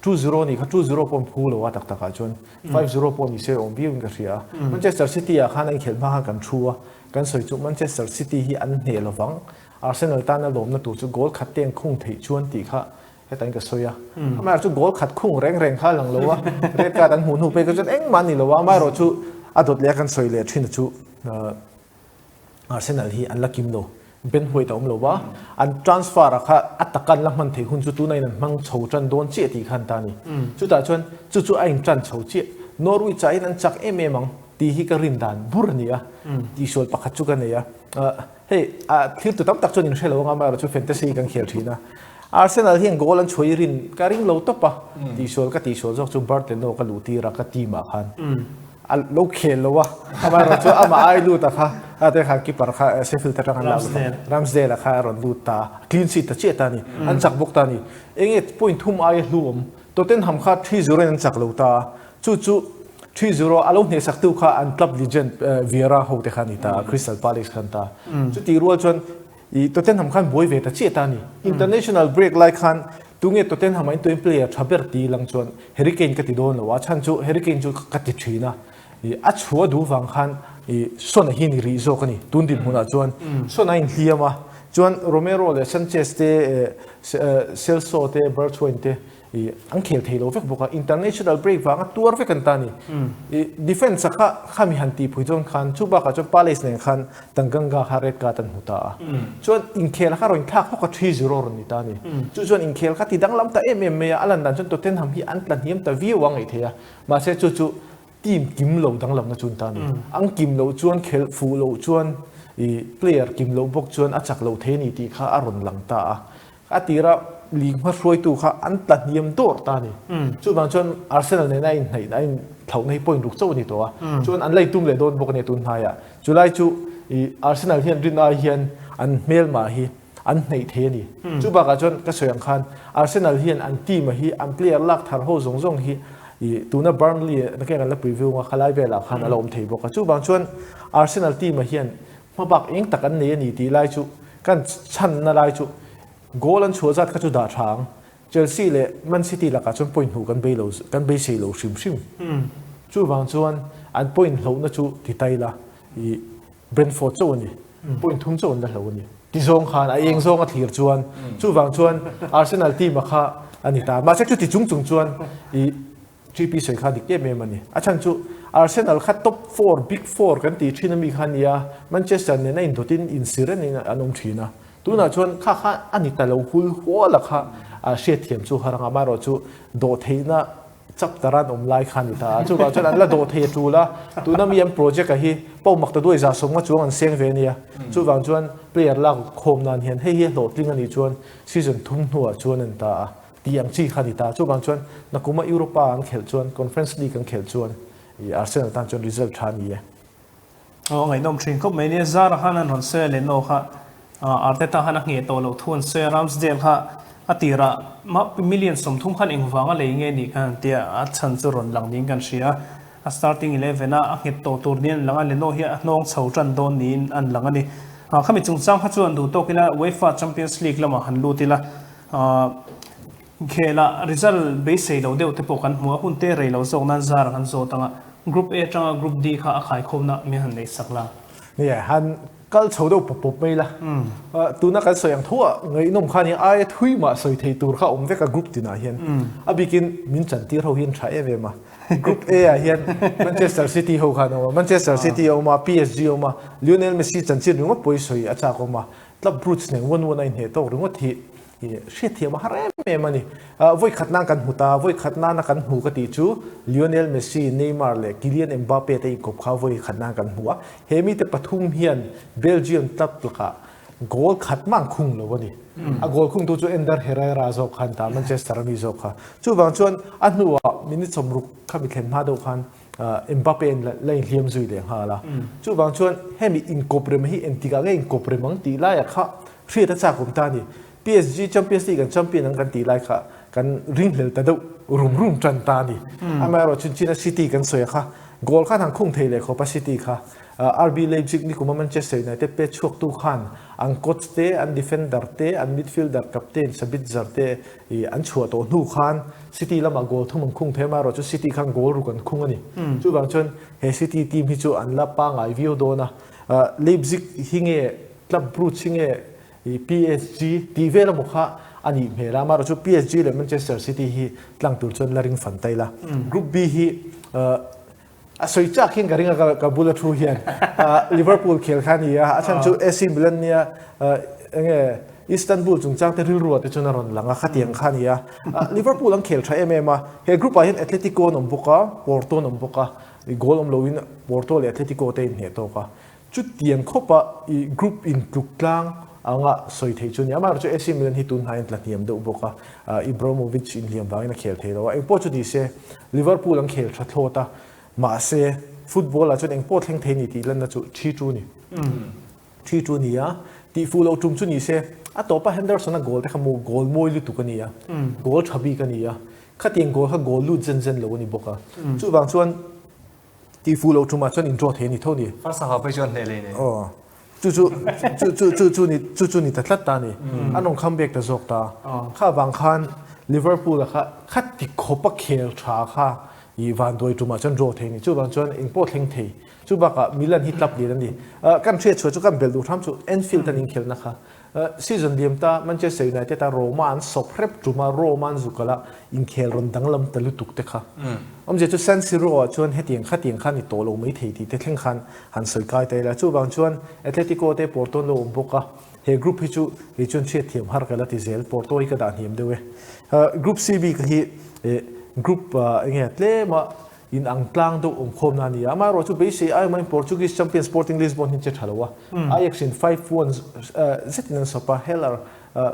2-0 nih kha 2-0 pawh an phu lo a tak takah chuan 5-0 pawh ni se awm viau in ka hria a. Manchester City ah khan a inkhelh hma khan kan thu a, kan sawi chu Manchester City hi an hneh lo vang, Arsenal tana lawmna tur chu goal khat te an khung theih chuan tih kha Hetain ka sawi a, amaherawh chu goal khat khung reng reng kha a lang lo a, red card an hmuh hnu pek chuan engmah a ni lo a, amaherawh chu a dawt leh a kan sawi leh thin a chu Arsenal hi an la kim lo, Ben White a awm lo va, an transfer a kha a taka an la hman theih hun chu tuna in an hmang chho tan dawn chiah tih kha an ta a ni. Chutah chuan chu chu a in tan chho chiah, Norwich ah hian an chak em em ang tih hi ka rin dan bur a ni a, tihsual pakhat chu ka nei a. Hei, a thiltu tam tak chuan in hre lo anga amaherawh chu fantasy kan khel thin a. Arsenal hian goal an chhuah i rin ka ring lo tawp a, tihsual ka tihsual zawk chu Bert Leno ka luh tir a ka team ah khan a lo khel lo a, amaherawh chu amah ai lut a kha a te khan keeper kha Sheffield atang an lak lut a, Ramsdale a kha a rawn lut ta a, clean sheet ta chiah ta a ni, an chak bawk ta a ni. Enge point thum aia hlu awm Tottenham kha 3-0 in an chak lo ta a, chu chu 3-0 a lo hnehsaktu kha an club legend Vieira ho te kha a ni ta a, Crystal Palace kha an ta a. Chutih rual chuan i Tottenham khan buai ve ta chiah ta a ni. International break lai khan tunge Tottenham ah intuin player tha ber ti lang chuan Harry Kane ka ti dawn lo a, chhan chu Harry Kane chu ka ti thin a, i a chhuah duh vang khan i Son a hi ni rih zawk a ni tun dinhmunah chuan Son a inhliam a, chuan Romero leh Sanchez te, Celso te, Bergwijn te. I an khel thei lo vek bawk a, international break vanga tuar vek an ta a ni. I defence a kha khami han tih phui chuan khan chu bakah chuan Palace nen khan Tanganga kha red card an hmu ta a. Chuan inkhel kha rawn thlak hlawk a 3-0 rawn ni ta a ni. Chu chuan inkhel kha ti danglam ta em em mai a, a lan dan chuan Tottenham hi an tla hniam ta viau a ngaih theih a, mahse chu chu team kim lo danglamna chu an ta a ni. An kim loh chuan khelh fuh loh chuan i player kim loh bawk chuan a chak loh thei a ni tih kha a rawn lang ta a. A tira league hmahruaitu kha an tla hniam dawr ta a ni. Chuvang chuan Arsenal nena a inhnaih a inthlauhna hi point ruk chauh a ni tawh a. Chuan an la intum leh dawn bawk a ni tun hnaiah. Chulai chu i Arsenal hian rin ai hian an hmelmah hi an hnaih thei a ni. Chu bakah chuan ka sawi ang khan Arsenal hian an team a hi an player lak thar ho zawng zawng hi i tuna Burnley nakin kan la pui viau ang a khalai velah khan a la awm thei bawk a. Chuvang chuan Arsenal team a hian Hmabak eng tak an nei a ni tih lai chu kan chhanna lai chu goal an chhuah zat kha chu dah tha ang. Chelsea leh Man City lakah chuan point hmuh kan bei lo kan beisei lo hrim hrim. Chuvang chuan an point hlohna chu ti tai la i Brentford chauh a ni. Point thum chauh an la hlo a ni. Ti zawng khan a eng zawng a thlir chuan chuvang chuan Arsenal team a kha a ni ta. Mahse chuti chung chung chuan i GP sawi kha dik em em a ni. A chhan chu Arsenal kha top four, big four kan tih thin ami kha a nia, Manchester nen a indawtin insi reng in an awm thin a. Tunah chuan kha kha a ni ta lo hul hual a kha hriatthiam chu har ang a, amaherawh chu dawhtheihna chapter an awm lai kha a ni ta a. Chuvang chuan an la dawhthei a tul a, tuna mi an project a hi pawhmak ta duai zah sawmnga chuang an seng ve a nia. Chuvang chuan player lak khawm nan hian hei hi a hlawhtling a nih chuan season thum hnuah chuan an ta a. Tih ang chi kha a ni ta. Chuvang chuan nakuma Europa an khelh chuan, Conference League an khelh chuan i Arsenal tan chuan result tha a ni e. Aw ngaihnawm thin khawp mai nia. Zara khan an rawn sawi a Leno kha Arteta khan a ngheh tawh loh thu an sawi a, Ramsdale kha a tirah million 30 khan engvang a lei nge nih khan an tia, a chhan chu rawn lang niin kan hria. A starting eleven a a nghet tawh tur niin an lang a, Leno hi a hnawng chho tan dawn niin an lang a ni. Khami chungchang kha chu an duh tawk ila UEFA Champions League lamah han lut ila, Khelah result beisei lo deuh te pawh kan hmu a, hun te rei lo zawk nan zar kan zawt ang a, Group A atanga Group D kha a khaikhawmna min han neih sak la. Nia, han kal chho deuh pawp pawp mai la. Tuna kan sawi ang tho ah ngaihnawm kha nia aia thui mah sawi thei tur kha awm vek a group tinah hian. A bikin min chantir ho hi an tha em em a. Group A ah hian Manchester City ho kha an awm a, Manchester City a awm a, PSG a awm a, Lionel Messi chanchin ringawt pawh hi sawi a chak awm a. Club Brugge nen one one a inhneh tawk ringawt hi hriatthiam a har em em a ni. Vawi khat nan kan hmu ta, vawi khat nana kan hmu ka tih chu Lionel Messi, Neymar leh Kylian Mbappe te inkawp kha vawi khat nan kan hmu a. He mite pathum hian Belgium club lakah goal khat mah an khung lo a ni. A goal khungtu chu Ander Herrera zawk kha an ta, Manchester a mi zawk kha. Chuvang chuan a hnuah minute 60 kha mi thlen hma deuh khan Mbappe in la inhliam zui leh nghal a. Chuvang chuan hemi inkawp rem hi engtikah nge inkawp rem ang tih laiah kha hriat a chak awm ta a ni. PSG Champions League an champion ang kan tih lai kha kan ringhlel ta deuh rum rum tan ta a ni. Amaherawh chu China City kan sawi a kha goal khan han khung thei leh khawp a City kha. RB Leipzig nikuma Manchester United pet chhuaktu khan an coach te, an defender te, an midfielder captain Sabitzer te I an chhuah tawh hnu khan City lamah goal thum an khung thei a, amaherawh chu City khan goal ruk an khung a ni. Chuvang chuan he City team hi chu an la pangngai viau dawn a. Leipzig hi nge Club Brugge hi nge i PSG tih vel emaw kha a nih hmel a, amaherawh chu PSG leh Manchester City hi tlang tur chuan la ring fan ta ila. Group B hi A sawi chak hian ka ring a ka bula thu hian Liverpool khel kha ni a, a chhan chu AC Milan nia enge Istanbul chungchang te rilru ah te chuan a rawn lang a khatiang kha ni a. Liverpool an khel tha em em a, he group ah hian Atletico an awm bawk a, Porto an awm bawk a, goal awm loin Porto leh Atletico te inhneh tawk a. Chutiang khawpa i group intluk tlang anga sawi theih chu a ni. Amaherawhchu AC Milan hi tun hnaiin tla hniam deuh bawk a, Ibrahimovic inhliam vangin a khel thei lo a. Engpawh chu ni se, Liverpool an khel tha thlawt a, mahse football ah chuan engpawh thleng thei ni tih lanna chu thi tu ni. Thi tu ni a, tihfuh loh tum chu ni se, a tawpa Henderson-a goal te kha maw goal mawi lutuk a ni a, goal tha bik a ni a, khatiang goal kha goal lut zen zen lo a ni bawk a. Chuvang chuan Tihfuh loh tumah chuan indraw thei a ni tho ni. First half phei chuan hneh leh nei. Aw. Chu chu chu chu chu chu ni chu chu ni ta tlat ta ni. An rawn come back ta zawk ta. Kha vang khan Liverpool a kha kha ti khawp a khel tha kha i vanduai tumah chuan draw thei a ni. Chuvang chuan engpawh thleng thei. Chu bakah Milan hi club lian a ni. Kan hriat chhuah chu kan belh duh hram chu Anfield an inkhelhna kha. Season liam ta Manchester United a Roma an sawp hrep tum a, Rome an zu kalh a, inkhel rawn danglam ta lutuk te kha. Awmzia chu San Siro ah chuan hetiang khatiang kha ni tawh lo mai thei tih te thleng khan han sawi kai ta ila. Chuvang chuan Atletico te Porto an lo awm bawk a, he group hi chu kei chuan hriatthiam har ka la ti zel, Porto hi ka dah hniam deuh e. Group C bik hi group enge tlema In ang tlang deuh awm khawmna a ni a, amaherawh chu beisei ai maiin Portuguese champion Sporting Lisbon hi an che tha lo a, Ajax in 5-1 zetin an sawp a, Heller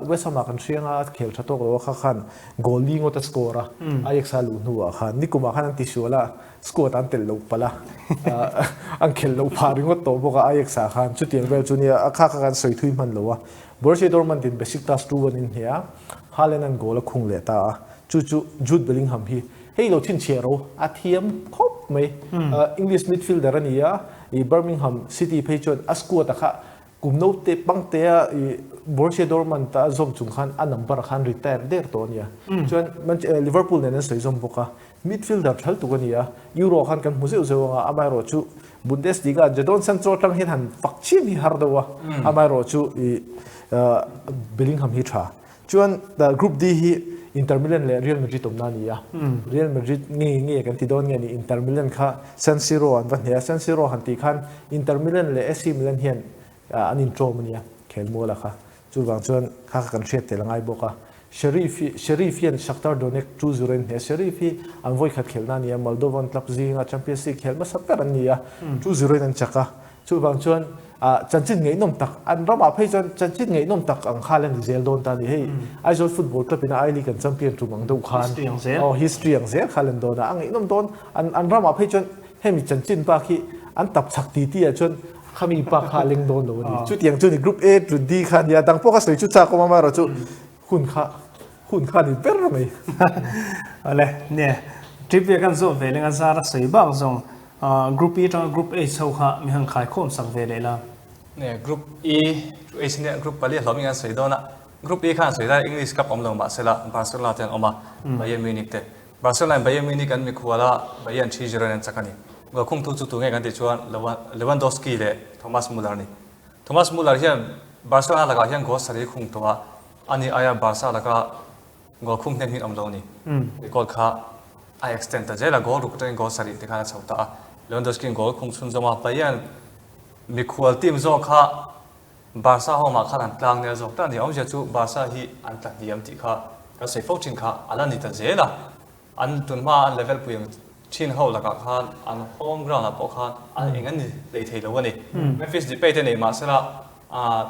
West Ham ah kan hriang a, a khel tha tawk lo a, kha khan goal li ngawt a score a, Ajax a luh hnuah khan nikumah khan an tisual a, squad an telh loh palh a, an khelh loh phah ringawt tawh bawk a Ajax ah khan, chutiang vel chu nia, a kha kha kan sawi thui hman lo a, Borussia Dortmund in Besiktas 2-1 in hneh a, Haaland an goal a khung leh ta a, chu chu Jude Bellingham hi Hei lo chhinchhiah ro a thiam khawp mai. English midfielder a ni a, i Birmingham City phei chuan a squad a kha kum naute pangtea i Borussia Dortmund a zawm chung khan a number khan retire der tawh a nia. Chuan Liverpool nen an sawi zawm bawk a, midfielder thal tuk a ni a, Euro khan kan hmu zeuh zeuh ang a, amaherawh chu Bundesliga Jadon Sancho atang hian han fak chiam hi har deuh a, amaherawh chu i Bellingham hi tha. Chuan Group D hi Inter Milan leh Real Madrid awmna a ni a. Real Madrid nge nge kan ti dawn nge ni Inter Milan kha San Siro an va hneh a. San Siro han tih khan Inter Milan leh AC Milan hian an inṭawm a nia khelmuala kha. Chuvang chuan kha kha kan hriat tel a ngai bawk a. Sheriff hi Sheriff hian Shakhtar Donetsk 2-0 in hneh a. Sheriff hi an vawikhat khelhna a ni a, Moldovan club zinga Champions League khel hmasa ber an ni a. 2-0 in an chak a. Chuvang chuan chanchin ngaihnawm tak, an ramah phei chuan chanchin ngaihnawm tak ang kha la ni zel dawn ta a ni. Hei Aizawl Football Club ina I League an champion tum ang deuh khan History ang zel. Aw history ang zel kha lan dawn a, a ngaihnawm dawn. An an ramah phei chuan hemi chanchin bak hi an tap chak ti ti ah chuan khami bak kha a leng dawn lo a ni. Chutiang chu ni Group A to D kha a nia, dang pawh ka sawi chu chak awm a, amaherawhchu hun kha hun kha a ni ber mai. Awle, nia, trip ve kan zawh ve leng a zar a sawi bak zawng Group E atanga Group H ho kha mi han khaikhawm sak ve leh la. Nge Group E to H nia Group pali a hlawm in an sawi dawn a, Group E khan sawi lai English Cup awm lo mahsela Barcelona te an awm a, Bayern Munich te. Barcelona in Bayern Munich an mikhual a, Bayern 3-0 in an chak a ni. Goal khungtu chu tunge kan tih chuan Lewandowski leh Thomas Muller a ni. Thomas Muller hian Barcelona lakah hian goal sarih khung tawh a, ani aia Barca laka Goal khum hnem hi an awm lo a ni. Record kha a extend ta zel a, goal ruk atangin goal sarih te khan a chho ta a. Lewandowski-in goal khum chhunzawm a, Bayern mikhual team zawk kha Barca home ah khan an tlang nel zawk ta a ni. Awmzia chu Barca hi an tla hniam tih kha kan sawi fo thin kha a la ni ta zel a. An tun hma an level pui ang thin ho lakah khan an home ground ah pawh khan an eng an ni hlei thei lo a ni. Memphis Depay te nei mahsela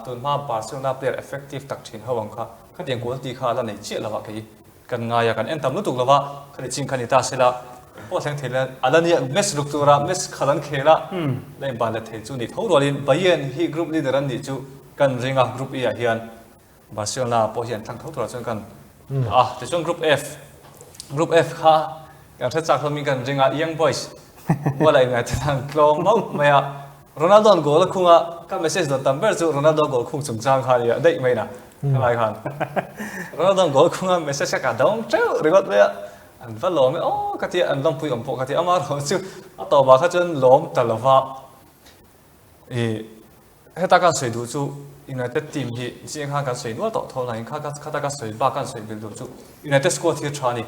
tun hma Barcelona player effective tak thin ho ang kha Khatiang quality kha a la nei chiah lo a kei kan ngai a, kan en tam lutuk lo va, khati chin kha ni ta sela pawh thleng thei la a la nia match ruk tura match khat an khel a, la inban let thei chu ni tho rualin Bayern hi group leader an nih chu kan ring a, group E ah hian Barcelona pawh hi an thlang tho turah chuan kan a, tichuan group F, group F kha kan hre chak hlawmin kan ring a, Young Boys mual a inngaihthla an tlawm mauh mai a. Ronaldo an goal a khung a, ka message dawn tam ber chu Ronaldo goal khung chungchang kha a ni a, daih mai na ka lai khan. Ronaldo an goal khung a, message kha ka dawng teuh ringawt mai a, an va lawm e aw ka ti a, an lawmpui awm pawh ka ti a, amaherawh chu a tawpah kha chuan lawm ta lo va. I heta kan sawi duh chu United team hi chiang khan kan sawi nual tawh tho nain kha khata ka sawi bak kan sawi bil duh chu United squad hi a tha a ni.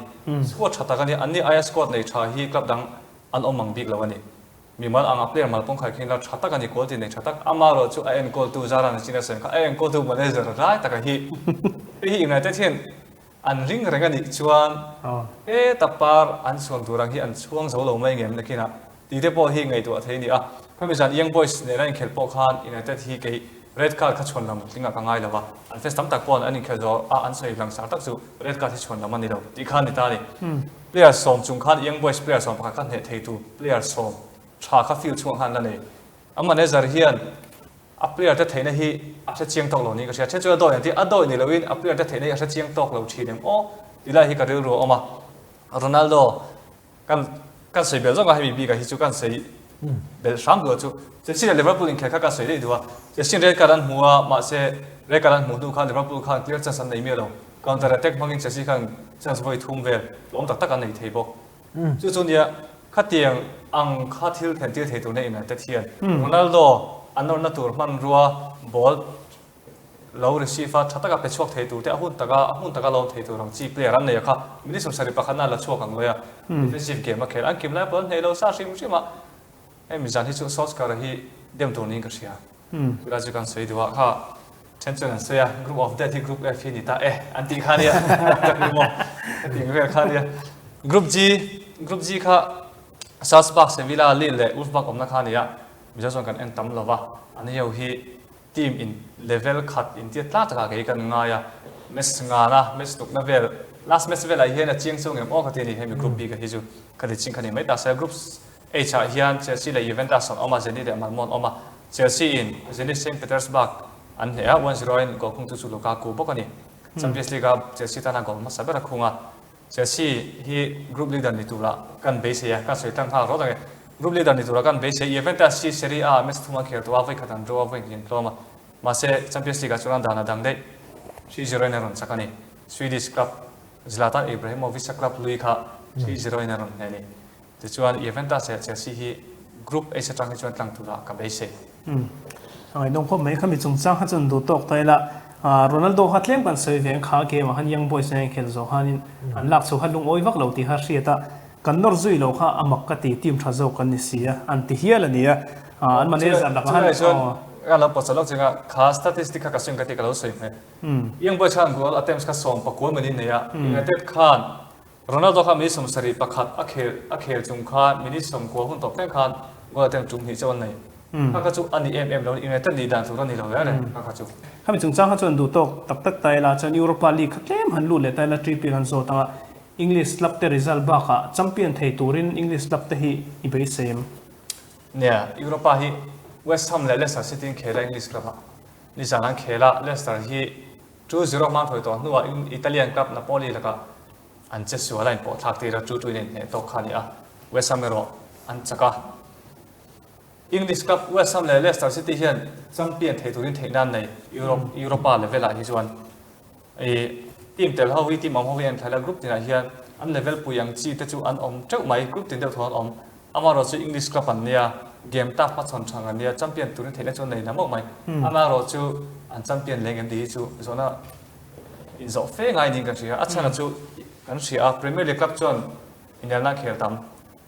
Squad tha tak a ni, anni aia squad nei tha hi club dang an awm ang bik lo a ni. Mimal anga player mal pawng khai khin la tha tak a ni, quality nei tha tak. Amaherawh chu a enkawltu Zara Nachin a sawi kha, a enkawltu manager lai taka hi hei hi United hian an ring reng a nih chuan heta par an chhuan tur ang hi an chhuang zo lo mai ngem nakinah tih te pawh hi ngaihtuah thei a ni a. Khami zan Young Boys nena inkhelh pawh khan United hi kei red card kha chhuan lam tlingah ka ngai lo va, an fans tam tak paw'n an inkhelh zawh a an sawi langsar tak chu red card hi chhuan lam a ni lo tih kha a ni ta a ni. Player sawm chung khan Young Boys player sawm pakhat kha hneh theitu player sawm tha kha field chhungah khan an la nei. A manager hian a player te theihna hi a hre chiang tawk lo niin ka hria. Then chuan a dawi an ti, a dawi ni loin a player te theihna hi a hre chiang tawk lo thin em aw ti lai hi ka rilru a awm a. Ronaldo kan kan sawi belh zawk a hemi bikah hi chu kan sawi belh hram duh a chu. Chelsea leh Liverpool inkhel kha kan sawi daih duh a. Chelsea red card an hmu a mahse red card an hmuh hnu khan Liverpool khan clear chance an nei miah lo. Counter attack hmangin Chelsea khan chance vawi thum vel tlawm tak tak an nei thei bawk. Chu chu nia khatiang ang kha thil thlen tir thei tur na United hian Ronaldo an nawrna tur hmanrua ball. lo receive a tha taka pe chhuak thei tur te a hun taka a hmun taka lo awm thei tur ang chi player an nei a kha minute 70 pakhatna la chhuak ang lawi a defensive game a khel an kim lai pawh an hneh lo sa hrim hrim a hemi zan hi chu Solskjaer hi dem tur niin ka hria chulai chu kan sawi duh a kha then chuan an sawi a group of death hi group F hi ni ta e an tih kha nia tak ni maw hetiang vel kha nia group G group G kha Salzburg Sevilla Lille leh Wolfsburg awmna kha nia Mizo chuan kan en tam lova an ho hi Team in level khat intiat tlat takah kei kan ngai a, match ngana, match tukna vel, last match velah hian a chiang chu ngem aw ka ti a ni, hemi group bik a hi chu ka ti ching kha ni mai ta se. Group H ah hian Chelsea leh Juventus an awm a, Zenit leh Malmo an awm a, Chelsea in Zenit Saint Petersburg an hneh a, 1-0 in goal khungtu chu Lukaku bawk a ni. Champions League a Chelsea tana goal hmasa ber a khung a, Chelsea hi group leader ni tura kan beisei a, kan sawi tlang nghal rawt ang e. Group leader ni tura kan beisei, Juventus hi Serie A ah match thum an khel tawh a, vawi khat an draw a, vawi hnih an tlawm a. Mahse, Champions League ah chuan an dan a dang daih. 3-0 in a rawn chak a ni. Swedish club Zlatan Ibrahimovic-a club lui kha 3-0 in a rawn hneh a ni. Tichuan, Juventus leh Chelsea hi Group H atang hi chuan tlang turah ka beisei. A ngaihnawm khawp mai. Khami chungchang kha chuan duh tawk ta ila, Ronaldo kha tlem kan sawi ve ang kha game ah khan Young Boys nen khel zawh khanin an lak chho kha lungawi vak lo tih kha hriat a, kan nawr zui lo kha a mak ka ti, team tha zawk kan ni si a, an ti hial a ni a, an manager lakah khan Chulai chuan ka lo pawt chawlh lawk ching a, kha statistic kha ka sawi ang ka ti ka lo sawi hmeh. Young Boys khan goal attempts kha 19 manin nei a, United khan Ronaldo kha minute 71 a khel a khel chung khan minute 90 hun tawp thleng khan goal attempt tum hnih chauh an nei. Kha kha chu a ni em em lo, United nih dan tur a ni lo reng reng kha kha chu. Khami chungchang kha chuan duh tawk tak tak ta ila chuan Europa League kha tlem han lut leh ta ila Trippier han zawt ang a, English club te result bakah champion thei turin English club te hi i beisei em? Nia, Europa hi West Ham leh Leicester City an khel a English club ah. Nizan an khel a, Leicester hi 2-0 hmang thawi tawh hnuah Italian club Napoli lakah An che sual a inpawh thlak tir a, chu chu in inhneh tawk kha a ni a, West Ham erawh an chak a. English Cup West Ham leh Leicester City hian champion thei turin theih nan nei Europe Europa level ah hi chuan i team tel ho hi team awm ho hi an thlai la group tinah hian an level pui ang chi te chu an awm teuh mai group tin deuh tho an awm. Amaherawh chu English Cup an nia game tak hmachhawn thang an nia champion turin theihna chu an nei na mauh mai. Amaherawh chu an champion leng em tih hi chu zawhna Inzawh fe ngai niin kan hria. A chhan chu kan hria a, Premier League club chuan inelna khel tam,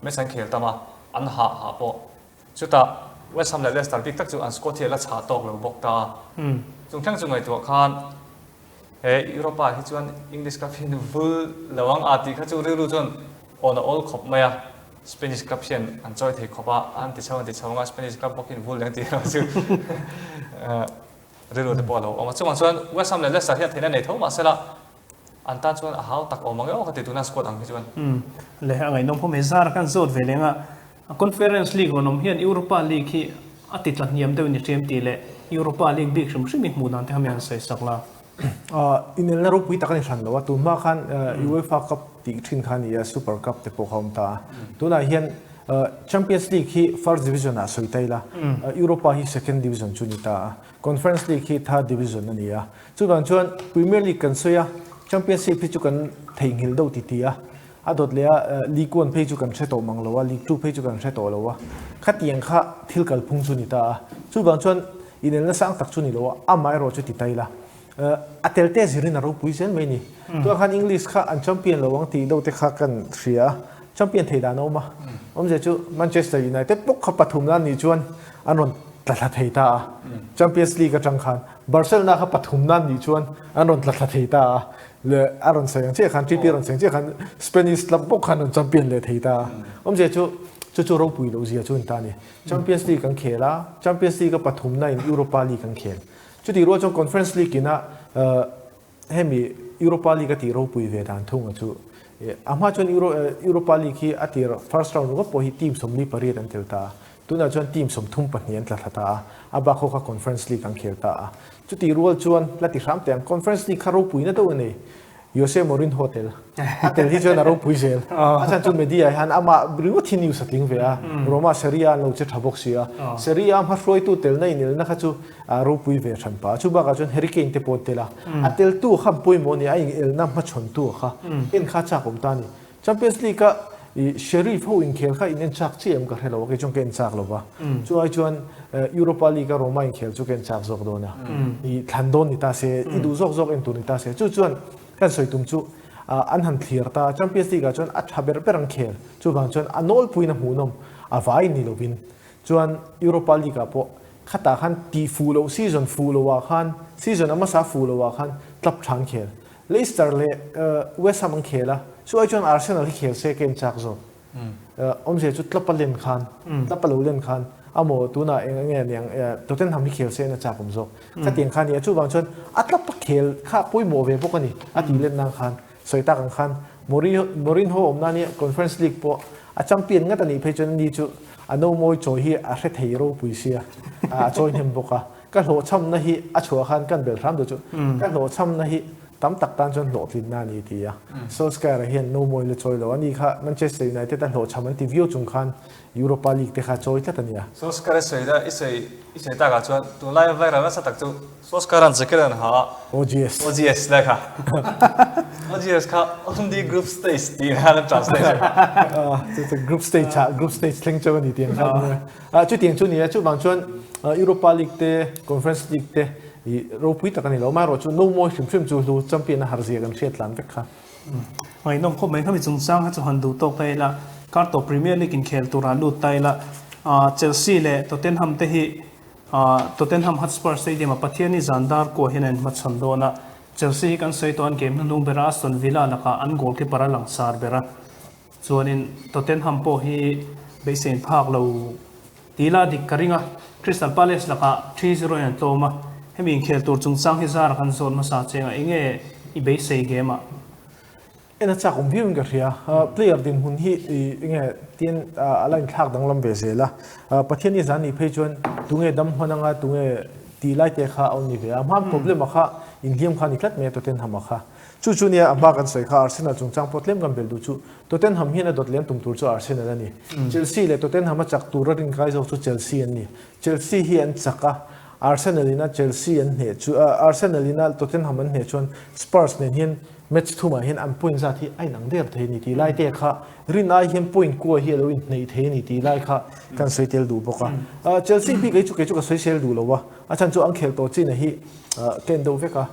match an khel tam a, an hah hah pawh. Chutah West Ham leh Leicester bik tak chu an squad hi a la chhah tawk lo bawk ta a. Chung thleng chu ngaihtuah khan he Europa ah hi chuan English club hi vul lo ang a tih kha chu rilru chuan awn a awl khawp mai a. Spanish club hian an chawi thei khawp a, an ti chho an ti chho ang a, Spanish club bawk hian vul leng tih erawh chu Rilru te pawh a lo awm a. Chuvang chuan West Ham leh Leicester hian theihna nei tho mah sela an tan chuan a hau tak awm ang e aw ka ti tuna squad ang hi chuan. Umm le a ngaihnawm khawp mai. Zara khan zawt ve leng a, Conference League rawn awm hian Europa League hi a ti tla hniam deuh ni hriam tih leh Europa League bik hrim hrim i hmuh dan te kha mi han sawi sak la. Inelna ropui tak a ni hran lo a, tun hma khan UEFA Cup tih thin kha a ni a, Super Cup te pawh kha a awm ta a. Tunah hian Champions League hi First Division ah sawi ta ila, Europa hi Second Division chu ni ta a, Conference League hi Third Division a ni a. Chuvang chuan Premier League kan sawi a, Championship hi chu kan theihnghilh deuh ti ti a, a dawt leh a League One phei chu kan hre tawh mang lo a, League Two phei chu kan hre tawh lo a, khatiang kha thil kalphung chu ni ta a. Chuvang chuan inelna sang tak chu ni lo a, amaherawh chu ti ta ila. A tel te zirin a ropui zel mai ni. Tunah khan English kha an champion lo ang tih deuh te kha kan hria a, champion thei dan a awm a. Awmzia chu Manchester United bawk kha pathumna an nih chuan an rawn tla thla thei ta a. Champions League atang khan Barcelona kha pathumna an nih chuan an rawn tla thla thei ta a. Leh a rawn sawi ang chiah khan TP rawn sawi ang chiah khan Spanish club bawk khan an champion leh thei ta a. Awmzia chu chu chu ropui loh zia chu a ni ta a ni. Champions League an khel a, Champions League a pathumna in Europa League an khel. Chutih rual chuan Conference League ina hemi Europa League a tih ropui ve dan thunga chu a hma chuan Europa League hi a tir first round ringawt pawh hi team 48 an tel ta a, tunah chuan team 32 an tla thla ta a, a bak ho kha Conference League an khel ta a. Chutih rual chuan la ti hram teh ang, Conference League kha ropuina deuh a nei. Jose Mourinho tel a tel hi chuan a ropui zel. A chhan chu media hian amah ringawt hi news a tling ve a, Roma Serie A an lo che tha bawk si a. Serie A hmahruaitu telna inelna kha chu a ropui ve hran pah a. Chu bakah chuan Harry Kane te pawh an tel a. A teltu kha pawimawh a ni, a inelna hmachhawntu kha en kha a chak awm ta a ni. Champions League a. I Sheriff ho inkhel kha in en chak chiah em ka hre lo a, kei chuan ka en chak lo va. Chu ai chuan Europa League a Roma inkhel chu ka en chak zawk dawn a. I thlan dawn ni ta se, i duh zawk zawk en tur ni ta se. Chu chuan kan sawi tum chu an han thlir ta a, Champions League ah chuan a tha ber ber an khel. Chuvang chuan a nawlpuiin a hmuhnawm a vai ni lovin. Chuan Europa League ah pawh khatah khan tih fuh loh season fuh loh ah khan season a hmasa fuh loh ah khan club tha an khel. Leicester leh West Ham an khel a, chu ai chuan Arsenal hi khel se ka en chak zawk. Awmzia chu club a len khan, club a lo len khan amaw tunah eng enge aniang Tottenham hi khel se en a chak awm zawk. Khatiang kha a ni a, chuvang chuan a club a khel kha pawimawh ve bawk a ni a tih len nan khan sawi tak ang khan Mourinho awmna ania Conference League pawh a champion ngat a nih phei chuan ani chu a nomawi chawi hi a hre thei ropui sia, a chawi hnem bawk a. Ka hlawhchhamna hi a chhuah khan kan bel hram duh chu ka hlawhchhamna hi tam tak tan chuan hlawhtlinna a ni ti a. Solskjaer-a hian no mawi la chawi lo a ni kha Manchester United a hlawhchham an ti viau chung khan Europa League te kha chawi tlat a nia. Solskjaer a sawi la i sawi i sawi takah chuan tunlaia viral nasa tak chu Solskjaer-a'n jacket an ha a. OGS. OGS lai kha. OGS kha Only Group Stage tih khan an translate a. Chu chu group stage ah group stage thleng chauh a ni tih ang khan. Chutiang chu ni a, chuvang chuan Europa League te, Conference League te i ropui tak a ni lo. Amaherawhchu no mawi hrim hrim chu hlu champion a har zia kan hriat tlan vek kha. Ngaihnawm khawp mai, khami chungchang kha chu han duh tawk ta ila, kar tawp Premier League inkhel turah lut ta ila, Chelsea leh Tottenham te hi Tottenham Hotspur Stadium-a Pathianni zan dar kuah hian an inhmachhawn dawn a, Chelsea hi kan sawi tawh an game hnuhnung bera Aston Villa lakah an goalkeeper a langsar ber a. Chuanin Tottenham pawh hi beisein phak lo ti ila dik ka ring a, Crystal Palace lakah 3-0 in an tlawm a, hemi inkhel tur chungchang hi zara kan zawt hmasa cheng a, enge i beisei game ah? En a chak awm viau in ka hria, player dinhmun hi enge tin a la inthlak danglam ve zel a, Pathian i zan nih phei chuan tunge dam hman anga tunge tih lai te kha a awm ni ve a, hma problem a kha inhliam kha a ni tlat mai a Tottenham a kha. Chu chu nia a hma kan sawi kha Arsenal chungchang pawh tlem kan bel duh chu Tottenham hian a dawt lem tum tur chu Arsenal a ni. Chelsea leh Tottenham a chak tur a rinkai zawk chu Chelsea an ni. Chelsea hi an chak a, Arsenal in a Chelsea an hneh chu Arsenal in a Tottenham an hneh chuan Spurs nen hian match thumah hian an point zat hi a inang der thei a ni tih lai te kha rin ai hian point kua hi a lo inhneih thei a ni tih lai kha kan sawi tel duh bawk a. Chelsea bik ei chu kei chu ka sawi sel duh lo a, a chhan chu an khelh tawh chin a hi ka en deuh vek a.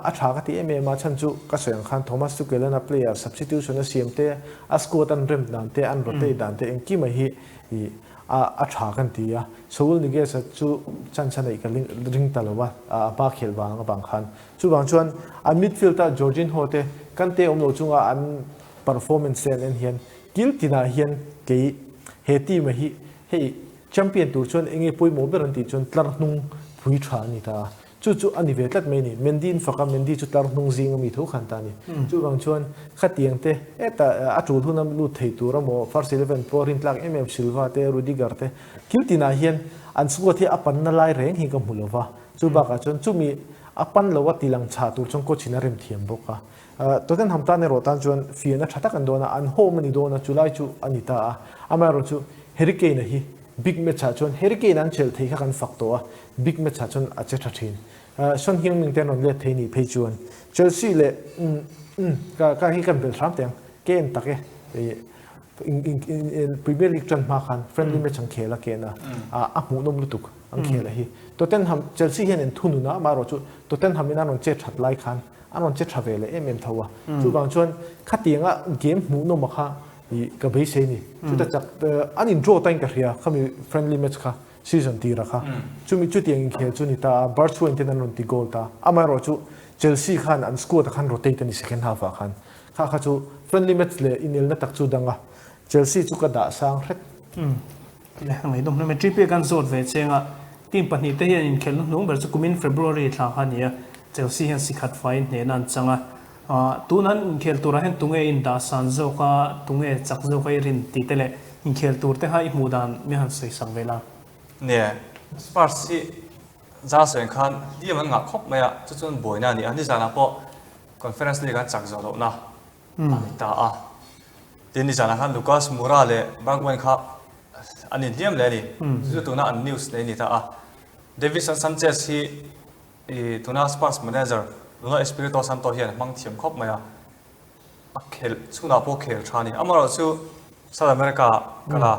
A tha ka ti em em a, chhan chu ka sawi ang khan Thomas Tuchel-a'n a player substitution a siam te, a squad an rem dan te, an rotate dan te engkim a hi ih a tha kan ti a. Saul Niguez-a chu chance a neih ka ring ta lo a, a hma khelh vang avang khan. Chuvang chuan an midfield-a Jorginho te, Kante awm lo chunga an performance te an en hian kil tinah hian kei he team-a hi hei champion tur chuan enge pawimawh ber an tih chuan tlar hnung pui tha a ni ta a. Chu chu a ni ve tlat mai a ni. Mendy in fak a, Mendy chu tlar hnung zing a mi tho khan ta a ni. Chuvang chuan khatiang te heta a tul huna lut thei tur emaw first eleven pawh rintlak em em Silva te, Rudiger te thil tinah hian an squad hi a panna lai reng hi ka hmu lo va. Chu bakah chuan chumi a pan lo a tilang chhah tur chuan coach in a rem thiam bawk a. Tottenham tan erawh tan chuan fiahna tha tak an dawn a, an home a ni dawn a, chulai chu a ni ta a. Amaherawh chu Harry Kane-a hi big match ah chuan Harry Kane an chelh thei kha kan fak tawh a, big match ah chuan a che tha thin. Son Heung-min te an rawn let thei nih phei chuan Chelsea leh umm ka ka hi kan belh hram teh ang, ke en tak e Premier League tan hma khan friendly match an khel a ke na a hmuhnawm lutuk an khel a hi. Tottenham Chelsea hian en thunun a, amaherawh chu Tottenham in an rawn che that lai khan an rawn che tha ve leh em em tho a. Chuvang chuan khatianga game hmuhnawm a kha i ka beisei ni. Chuta chak an in draw tain ka hria khami friendly match kha season tira kha. Chumi chutiang inkhel chu ni ta a, Barca ten an rawn ti goal ta. Amaherawh chu Chelsea khan an squad ah khan rotate a ni second half ah khan. Kha kha chu friendly match leh inelna tak chu dang a, Chelsea chu ka dah sang hret. Le ngaihnawm hle mai. Trippier kan zawt ve cheng a, team pahnihte hian inkhelhna hnung ber chu kumin February thla kha a ni a, Chelsea hian si khat faiin hnehna an chang a. Tun an inkhel turah hian tunge indah san zawk a, tunge chak zawk a i rin tih te leh inkhel tur te kha i hmuh dan mi han sawi sak ve la. Nia, Spurs hi zar sawiin khan hliam an ngah khawp mai a, chu chuan buaina a ni a, nizanah pawh Conference League an chak zawh lohna a ni ta a. Tin, nizanah khan Lucas Moura leh Bergwijn kha an inhliam leh a ni, chu chu tuna an news nei a ni ta a. Davinson Sanchez hi I tuna Spurs manager Nuno Espirito Santo hian a hmang thiam khawp mai a, a khelh chhunah pawh khel tha a ni. Amaherawhchu. South America ah kal a,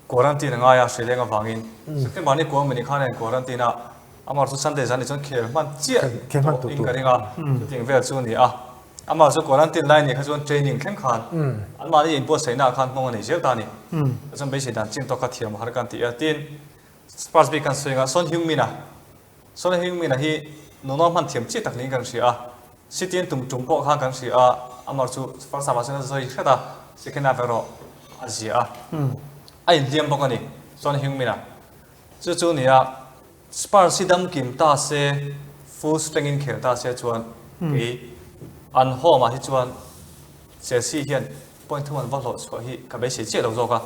quarantine a ngai a hrileng avangin September ni kuang mini khan a in quarantine a, amah chu Sunday zan ni chuan khel hman chiah tawh in ka ring a, chutiang vel chu a ni a. Amah chu quarantine lai ni kha chuan training thleng khan anmahni inbuatsaihna ah khan nghawng a nei zel ta a ni. Chuan beisei dan chin tawk kha thiam a har kan ti a, tin Spurs bik kan sawi anga Son Heung-min-a Son Heung-min-a hi nunau hman thiam chi tak niin kan hria a, City an tum tum pawh khan kan hria a, amah chu first half ah chuan a zawi hret a, second half erawh a zia a, a inhliam bawk a ni Son Heung-min-a. Chu chu nia Spurs hi dam kim ta se, full strength in khel ta se chuan kei an home ah hi chuan Chelsea hian point thum an va hlawh chhuah hi ka beisei chiah lo zawk a,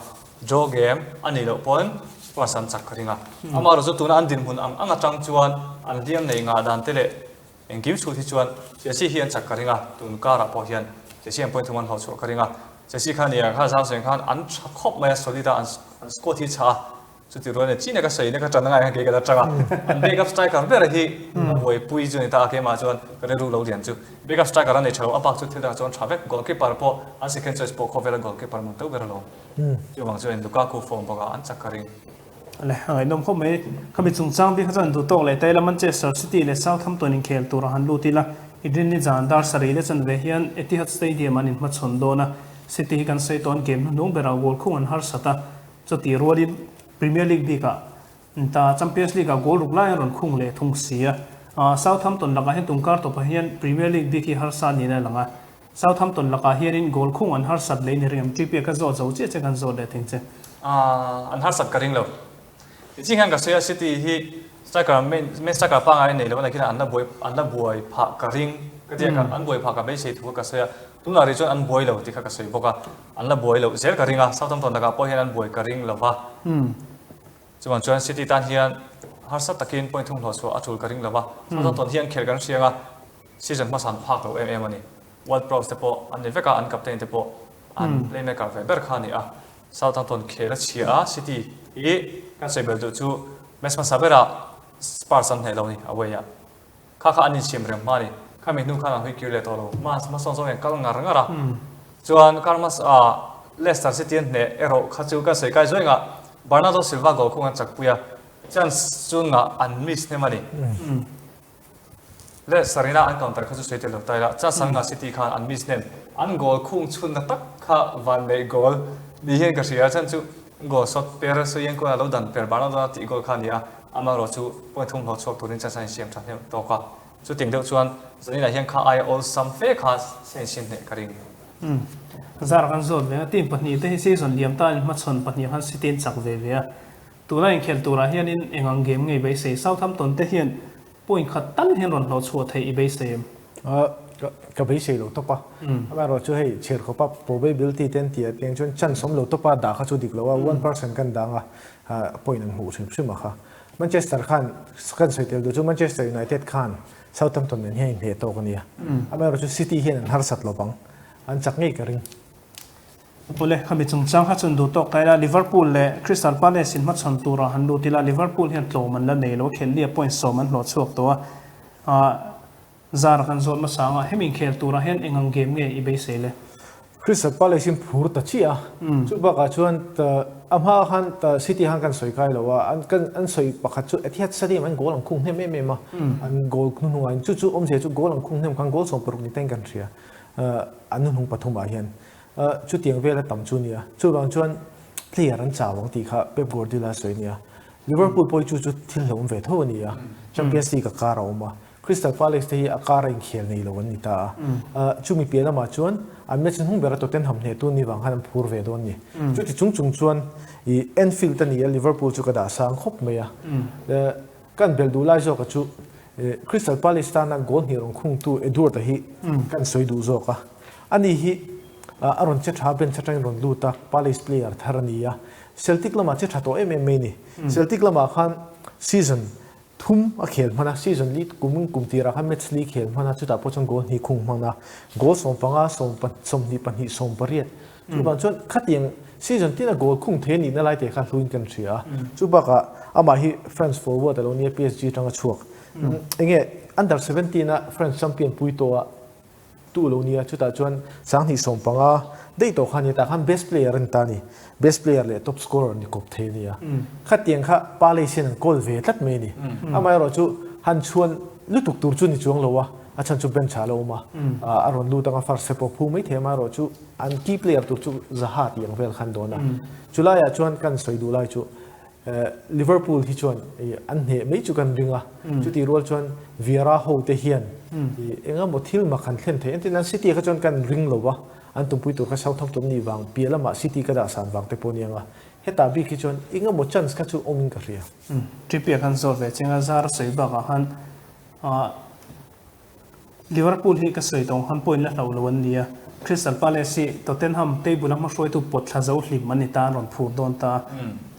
draw game a nih loh pawn Spurs an chak ka ring a. Amaherawhchu tuna an dinhmun ang ang atang chuan an hliam nei ngah dan te leh engkim chhut hi chuan Chelsea hi an chak ka ring a, tun karah pawh hian Chelsea an point thum an hlawh chhuah ka ring a. Chelsea kha nia kha zau seng khan an tha khawp mai a, solid a, an squad hi tha a. Chuti rual nen chin a ka sawi na ka tan angai khan kei ka la tang a, an backup striker ber hi a buaipui chu a ni ta a, keimah chuan ka rilru lo lian chu backup striker a nei tha lo, a bak chu thil dangah chuan tha vek, goalkeeper pawh an second choice pawh khawvela goalkeeper man to ber alawm, chuvang chuan Lukaku form bawk a an chak ka ring. Le, a ngaihnawm khawp mai. Khami chungchang bik kha chuan duh tawk leh ta ila Manchester City leh Southampton inkhel tura han lut ila, Idrinni zan dar sarih leh chanve hian Etihad Stadium an inhmachhawn dawn a, City hi kan sawi tawn game hnuhnung berah goal khung an harsat a, Chutih rualin Premier League bikah ta Champions League-ah goal ruk lai an rawn khung leh thung si a. Southampton lakah hian tumkar tawpah hian Premier League bik hi harsa niin a lang a. Southampton lakah hianin goal khung an harsat leh in i ring em? TP-a ka zawt zo chiah che kan zawt leh thing che. An harsat ka ring lo. Tiching hian ka sawi a, City hi striker main main striker pangngai a nei lo a nakin an la buai an la buai phah ka ring ka ti a, an buai phah ka beisei thu kha ka sawi a. Tunah rih chuan an buai lo tih kha ka sawi bawk a, an la buai loh zel ka ring a, Southampton lakah pawh hian an buai ka ring lo va. Chuvang chuan City tan hian harsa takin point thum hlawh chhuah a tul ka ring lo va, Southampton hian khelh kan hriang a, season hmasa an phak lo em em a ni. Ward-Prowse te pawh an ni vek a, an captain te pawh an playmaker ve ber kha a ni a. Southampton khel a chhia a, City hi kan sawi belh duh chu match hmasa berah Spurs an hneh lo a ni away-ah. Kha kha an insiam reng hma a ni. Khami hnu khan an hui kir leh tawh lo. Hma hmasawn zawng hian kal ngar ngar a. Chuan kar hmasa ah Leicester City an hneh erawh kha chu kan sawi kai zuai ngah. Bernardo Silva goal khung an chakpui a, chance chu ngah an miss hnem a ni. Leicester ina an counter kha chu sawi tel lo ta ila, chance an ngah City khan an miss hnem. An goal khung chhunna tak kha vanneih goal ni hian ka hria. Chhan chu goal shot per Soyuncu a lo dan per Bernardo a tih goal kha a ni a. Amaherawh chu point thum hlawh chhuak turin chance a insiam tha hneuh tawk a, chutiang deuh chuan zaninah hian kha aia awlsam fe kha se insiam hneh ka ring. Umm. Zar kan zawt ve a, team pahnihte hi season liam ta in hmachhawn pahnih khan City an chak ve ve a, tuna inkhel turah hianin eng ang game nge i beisei? Southampton te hian Point khat tal hian rawn hlawh chhuah theih i beisei em? Ka beisei lo tawp a. Amaherawh chu hei chhiar khawpa probability te an tih ah tiang chuan chance awm lo tawpa dah kha chu dik lo a, 1% kan dang a, point an hmuh hrim hrim a kha. Manchester khan kan sawi tel duh chu Manchester United khan Southampton nen hian inhneh tawk a nia. Amaherawh chu City hian an harsat lo vang, an chak ngei ka ring. Awle, khami chungchang kha chuan duh tawk ta ila, Liverpool leh Crystal Palace in hmachhawn turah han lut ila, Liverpool hian tlawm an la nei lo, khelhlia point sawm an hlawh chhuak tawh a, ah zara kan zawt hmasa anga hemi inkhel turah hian eng ang game nge i beisei le? Crystal Palace in phur ta chiah a, chu bakah chuan a hma khan City khan kan sawi kai lo a, an kan an sawi pakhat chu Etihad Stadium an goal an khung hnem em em a, an goal hnuhnungah in chu chu awmzia chu goal an khung hnem khan goal 16 ni ten kan hria, an hnuhnung pathumah hian. Chutiang vel a tam chu nia. Chuvang chuan player an chau ang tih kha Pep Guardiola a sawi nia. Liverpool pawh hi chu chu thil hlauhawm ve tho a ni a. Champions League a kar a awm a. Crystal Palace te hi a kar a inkhel nei lo an ni ta a. Chumi piah lamah chuan an match hnung bera Tottenham hnehtu ni vang khan an phur ve dawn ni. Chuti chung chung chuan i Anfield a ni a, Liverpool chu ka dah sang khawp mai a. Kan belh duh lai zawka chu Crystal Palace tana goal hnih rawn khungtu Edward-a hi kan sawi duh zawk a. Ani hi a rawn che tha bench atangin rawn lut a, Palace player thar a ni a. Celtic lamah che tha tawh em em mai a ni. Celtic lamah khan season thum a khel hman a, season li kum kum tirah khan match li khel hman a, chutah pawh chuan goal hnih khung hman a, goal 15, 22, 18 Chuvang chuan khatiang season tina goal khung thei a nihna lai te kha hluin kan hria a. Chu bakah amah hi France forward a lo nia PSG atanga chhuak. Enge under 17 a France champion pui tawh a. tu lo nia, chutah chuan 2015 daih tawh kha a nia, tah khan best player a ni ta a ni, best player leh top scorer ni kawp thei a nia. Khatiang kha Palace hian an kawl ve tlat mai a ni. Amaherawh chu han chhuan lutuk tur chu ni chuang lo a, a chhan chu bench ah a lo awm a, a rawn lut anga first step pawh a phu mai thei, amaherawh chu an key player tur chu Zaha tih ang vel khan dawn a. Chulaiah chuan kan sawi duh lai chu Liverpool hi chuan an hneh mai chu kan ring a, chutih rual chuan Vieira ho te hian eng emaw thil mak han thlen thei. Entir nan City kha chuan kan ring lo va, an tumpui tur kha Southampton nih vang piah lamah City ka dah san vang te pawh a ni ang a, hetah bik hi chuan eng emaw chance kha chu awmin ka hria. Trippier khan zawt ve cheng a, zar a sawi bakah khan Liverpool hi ka sawi tawng han point la hloh lo an ni a, Crystal Palace hi Tottenham table a hmahruaitu pawt thla zo hlim an ni ta an rawn phur dawn ta a,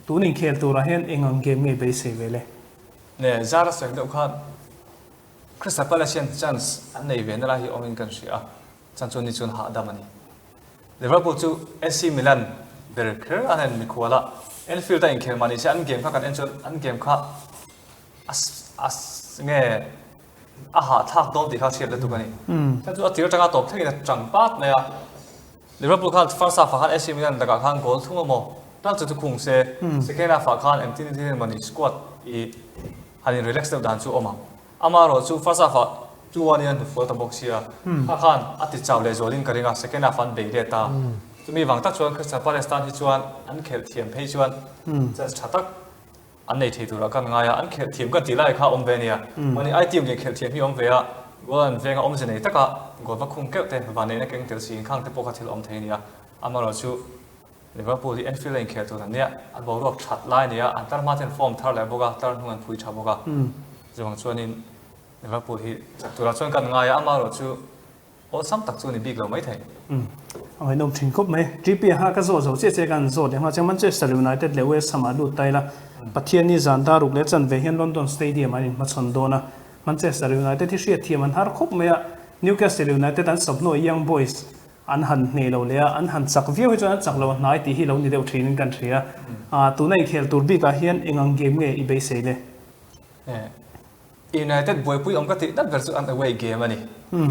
tun inkhel turah hian eng ang game nge beisei ve le? Ne, zar a sawi deuh khan Crystal Palace hian chance an nei ve na lai hi awmin kan hria a, chan chu ni chuan hahdam a ni. Liverpool chu AC Milan ber kher an en mikhual a, Anfield a inkhel mah ni se an game kha kan en chuan an game kha a a nge a hahthlak dawn tih kha hriat lutuk a ni. Hei chu a tir atanga tawp thlengin a tang pat mai a. Liverpool khan first half ah khan AC Milan lakah khan goal thung emaw tal chu chu khung se, second half ah khan engtin engtin emawni squad i han in relax deuh dan chu awm ang. Amaherawh chu first half ah 2-1 in an hnufual ta bawk sia, kha khan a ti chau leh zualin ka ring a, second half ah an bei let a. Chumi vang tak chuan Crystal Palace tan hi chuan an khelh thiam phei chuan chance tha tak An nei thei turah kan ngai a, an khelh thiam kan tih lai kha a awm ve a nia. Mahni ai team lian khelh thiam hi a awm ve a, goal an veng a awmze nei taka goal va khung keuh te, vanneihna keng tel si inkhang te pawh kha thil a awm thei a nia. Amaherawh chu Liverpool hi Anfield a inkhel tur an nia, an boruak that lai a nia, an tar hma ten form thar leh bawk a, tar hnung an phui tha bawk a. Chuvang chuanin Liverpool hi chak turah chuan kan ngai a, amaherawh chu Awlsam tak chu ni bik lo maithei. A ngaihnawm thin khawp mai. TP a ka zawh zo chiah chiah khan zawh leh nghal chiang. Manchester United leh West Ham ah lut ta ila. Pathianni zan dar ruk leh chanve hian London Stadium an inhmachhawn dawn a. Manchester United hi hriatthiam an har khawp mai a. Newcastle United an sawmhnaw Young Boys an han hneh lo leh a, an han chak viau hi chuan an chak lo a hnai tih hi lo ni deuh thinin kan hria. Tuna inkhel tur bikah hian eng ang game nge i beisei le? United buaipui awm ka tih dat ber chu an away game a ni.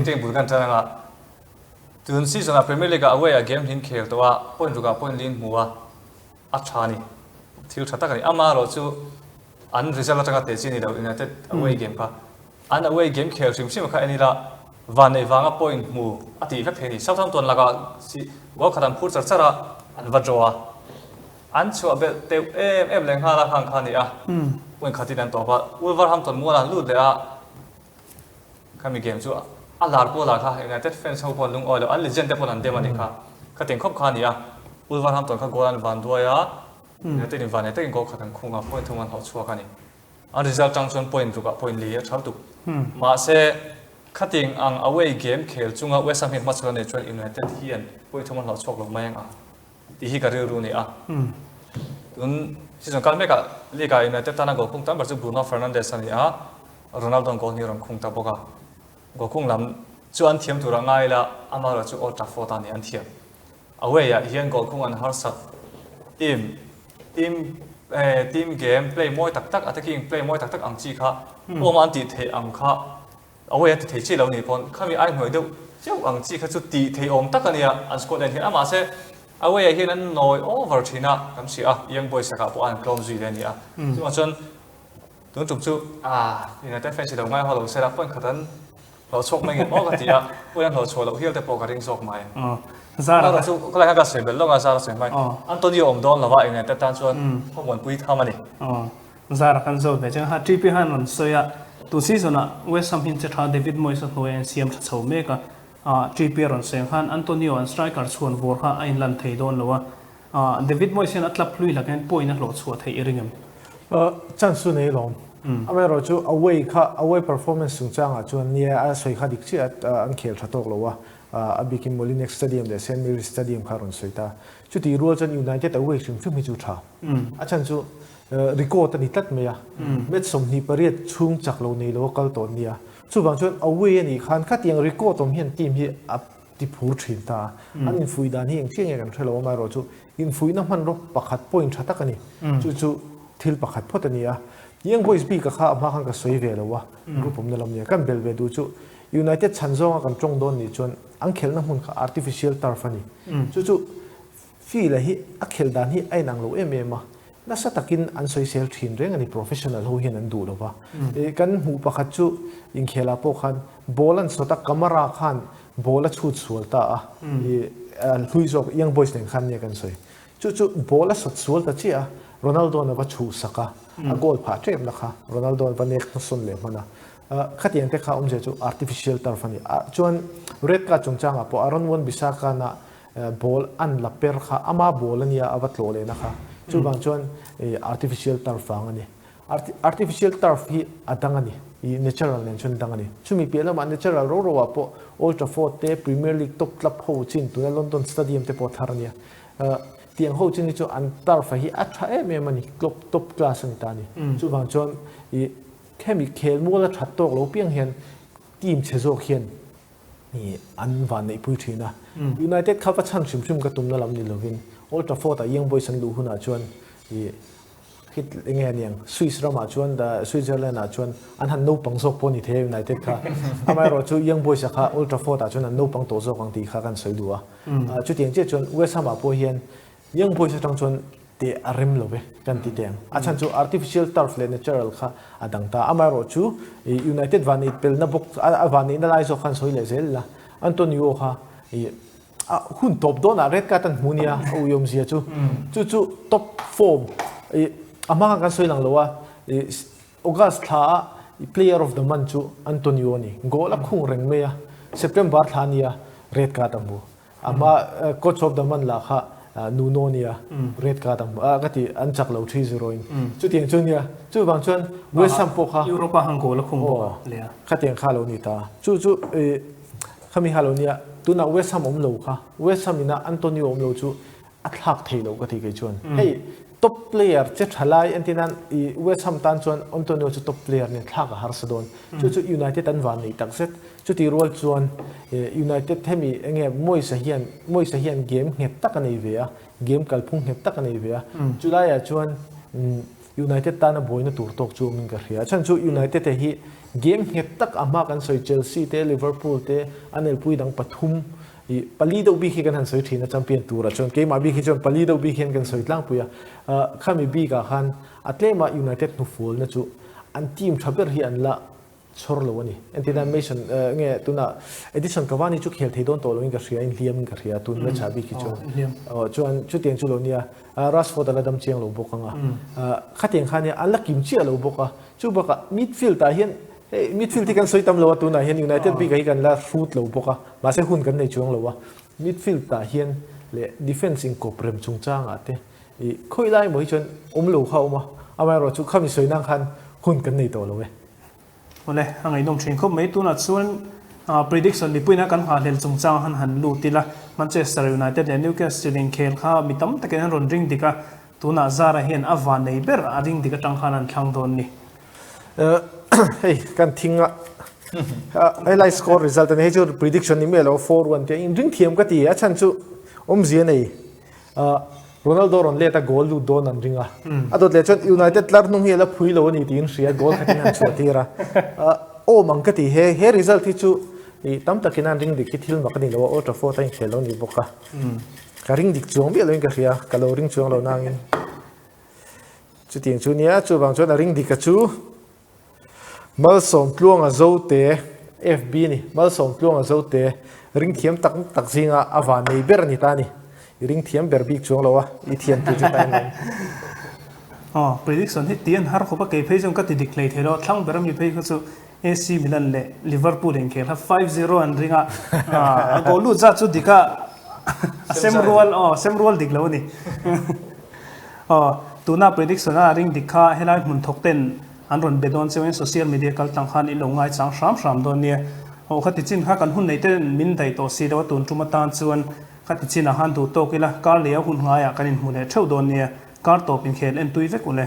Tih bul kan tan anga tun season ah Premier League ah away ah game hlim khel tawh a, point ruk ah point li in hmu a, a tha a ni. Thil tha tak a ni. Amaherawh chu an result atanga teh chi a ni lo United away game kha. An away game khel hrim hrim kha en ila vanneih vanga point hmu a tih vek thei a ni. Southampton lakah goal khat an phur char char a, an va draw a. An chhuah belh teuh em em leh nghal a khang kha a ni a, point khatin an tawp a, Wolverhampton mual an lut leh a, khami game chu a lar pawh a lar kha, United fans ho pawh an lungawi lo, an legend te pawh an dem a nih kha, khatin khawp kha a ni a, Wolverhampton kha goal an van duai a, United in vanneih takin goal khat an khung a, point thum an hauh chhuak a ni. An result tang chuan point rukah point li a thal tuk. Mahse, khatin ang away game khel chunga West Ham hian hmachhawn a neih chuan United hian point thum an hlauh chhuak lo mai ang a. Tih hi ka rilru a ni a. Tun season kal mekah league ah United tana goal khung tam ber chu Bruno Fernandes a ni a, Ronaldo an goal hnih a rawn khung ta bawk a. Goal khung lam chu an thiam turah ngai ila amaherawh chu Old Trafford ah ni an thiam. Away ah hian goal khung an harsat team team team game play mawi tak tak attacking play mawi tak tak ang chi kha home a an tih theih ang kha Away a ti thei chiah lo nih pawn khami ai hnuai deuh chiauh ang chi kha chu tih thei awm tak a nia an squad en hian a mahse away ah hian an nawi over thin a kan hria a Young Boys lakah pawh a an tlawm zui leh a ni a chuvang chuan tun tum chu ah United fans hi lo ngai haw lo se la point khat an hlawh chhuak mai nge maw ka ti a point an hlawh chhuah loh hial te pawh ka ring zawk mai Zara chu khawlai khan ka sawi belh lawk a Zara sawi mai Antonio awm dawn lova United tan chuan khawmuanpui tham a ni. Zara kan zawt ve chiang a, TP han rawn sawi a, tun season ah West Ham hian che tha David Moyes a hnuai a insiam tha chho mek a, TP a rawn sawi ang khan Antonio an striker chhuan vawr kha a inlan thei dawn lo a, David Moyes hian a club hlui lak hian point a hlawh chhuah theih i ring em? Chance chu nei lawm. Amaherawh chu away kha away performance chungchangah chuan nia a sawi kha dik chiah a, an khel tha tawk lo a, a bikin Molineux Stadium leh St Mary's Stadium kha a rawn sawi ta. Chutih rual chuan United away hrim hrim hi chu tha. A chhan chu record a ni tlat mai a, match 28 chhung chak lo nei lo a kal tawh nia. Chuvang chuan away a nih khan khatiang record awm hian team hi a ti phur thin ta a. An infuih dan hi engchiah nge kan hre lo amaherawh chu infuihna hmanraw pakhat point tha tak a ni. Chu chu thil pakhat phawt a ni a. Young Boys bik a kha a hma khan ka sawi ve lo a, group awmna lam nia. Kan bel ve duh chu United chhan zawnga kan tawng dawn nih chuan. an khelhna hmun kha artificial turf a ni. Chu chu field-a hi a khelh dan hi a inang lo em em a, nasa takin an sawisel thin reng a ni, professional ho hian an duh lo va. Kan hmuh pakhat chu inkhelah pawh khan ball an sawt a, Kamara khan ball a chhut sual ta a, hlui zawk Young Boys nen khan nia kan sawi. Chu chu ball a sawt sual ta chiah a, Ronaldo-a'n a va chhuhsak a, a goal phah tepna kha Ronaldo-a'n va nek hnasawn leh hman a. Khatiang te kha awmzia chu artificial turf a ni. Chuan red card chungchangah pawh Aaron Wan-Bissaka-na ball an la per kha ama ball a nia a va tlawh lehna kha. Chuvang chuan artificial turf vang a ni. Artificial turf hi a dang a ni, i natural nen chuan dang a ni. Chumi piah lamah natural ro ro ah pawh Old Trafford te, Premier League top club ho chin tuna London Stadium te pawh thar a nia. Tiang ho chin hi chu an turf a hi a tha em em a ni, club top class a ni ta a ni. Chuvang chuan i hemi khelmual a that tawk lo piang hian team chhe zawk hian i an van neihpui thin a. United kha va chhan hrim hrim ka tumna lam ni lovin Old Trafford ah Young Boys an luh hunah chuan i Khi enge a niang, Swiss ramah chuan the Switzerland ah chuan an han naupang zawk pawh a ni thei a United kha. Amaherawh chu Young Boys a kha Old Trafford ah chuan an naupang tawh zawk ang tih kha kan sawi duh a. Chutiang chiah chuan West Ham ah pawh hian Young Boys atang chuan teh a rem lo ve kan ti teh ang. A chhan chu artificial turf leh natural kha a dang ta. Amaherawh chu United vanneih pelna bawk a vanneihna lai zawk khan sawi leh zel ila Antonio kha i A hun tawp dawnah red card an hmu nia a uiawmzia chu. Chu chu top form i a hma khan kan sawi lang lo a, i August thla a player of the month chu Antonio a ni. Goal a khung reng mai a, September thla a nia red card a hmu. A hma coach of the month lah kha Nuno a nia red card a hmu a ka ti an chak lo 3-0 in. Chutiang chu nia chuvang chuan West Ham pawh kha Europe a han goal a khung bawk a leh a. Khatiang kha a lo ni ta. Chu chu i Khami kha lo nia, tunah West Ham awm lo kha, West Ham ina Antonio awm lo chu a thlak thei lo ka ti kei chuan. Hei top player che tha lai entir nan i West Ham tan chuan Antonio chu top player nia thlak a harsa dawn. Chu chu United an van nei tak zet. Chuti rual chuan United hemi enge Moyes-a hian Moyes-a hian game nghet tak a nei ve a, game kalphung nghet tak a nei ve a. Chulaiah chuan United tana buaina tur tawk chu awmin ka hria. A chhan chu United te hi game nghet tak a hma kan sawi Chelsea te, Liverpool te, an elpui dang pathum i pali deuh bik hi kan han sawi thin a champion turah chuan keimah bik hi chuan pali deuh bik hian kan sawi tlangpui a. Khami bikah khan a tlema United hnufualna chu an team tha ber hi an la chhawr lo a ni. Entirna Mason nge tuna Edison Cavani chu khel thei dawn tawh loin ka hria, inhliam in ka hria tun match ah bik hi chuan. Aw chuan chutiang chu lo nia Rashford a la dam chiang lo bawk ang a. Khatiang kha nia an la kim chiah lo bawk a. Chu bakah midfield ah hian hei midfield hi kan sawi tam lo a tunah hian United bik ah hi kan la hrut lo bawk a. Mahse hun kan nei chuang lo a. Midfield ah hian leh defence inkawp rem chungchang ah te i khawi lai emaw hi chuan awm lo kha a awm a. Amaherawhchu chu khami sawi nan khan hun kan nei tawh lo e. Awle, a ngaihnawm thin khawp mai. Tunah chuan prediction mipuina kan nghahhlel chungchang han han lut ila, Manchester United leh Newcastle inkhel kha mi tam takin an rawn ring dik a, tunah Zara hian a van nei ber a ring dik atang khan an thlang dawn ni. Hei kan thing a, helai score result a ni, hei chu prediction ni miah lo, 4-1 tia inring thiam ka ti, a chhan chu awmzia nei. Ronaldo rawn let a goal lut dawn an ring a. A dawt leh chuan United tlar hnung hi a la phui lo a ni tiin hria goal khatin han chhuah tir a. Awm ang ka ti he he result hi chu i tam takin an ring dik hi thil mak a ni lo a Old Trafford a inkhel lo a ni bawk a. Ka ring dik chuang miah loin ka hria ka lo ring chuang lo nangin chutiang chu nia chuvang chuan a ring dik a chu Malsawmtluanga Zote, FB a ni, Malsawmtluanga Zote ring thiam tak tak zinga a van nei ber a ni ta a ni. I ring thiam ber bik chuang lo a, i thiam tih chu ta em. Aw, prediction hi ti an har khawp a, kei phei chuan ka ti dik hlei thei lo, thlang ber ami phei kha chu AC Milan leh Liverpool inkhel kha 5-0 an ring a, a goal lut zat chu dik a, a sem rual, aw, sem rual dik lo a ni. Aw, tuna prediction a ring dik kha helai hmun thawk ten an rawn be dawn cheuhin social media kal tlang khan in lo ngaichang hram hram dawn nia. Aw khati chin kha kan hun nei ten min daih tawh si lo a tun tum atan chuan khati chinah khan duh tawk ila kar leh a hun ngaiah kan inhmu leh theuh dawn nia. Kar tawp inkhel en tui vek u le.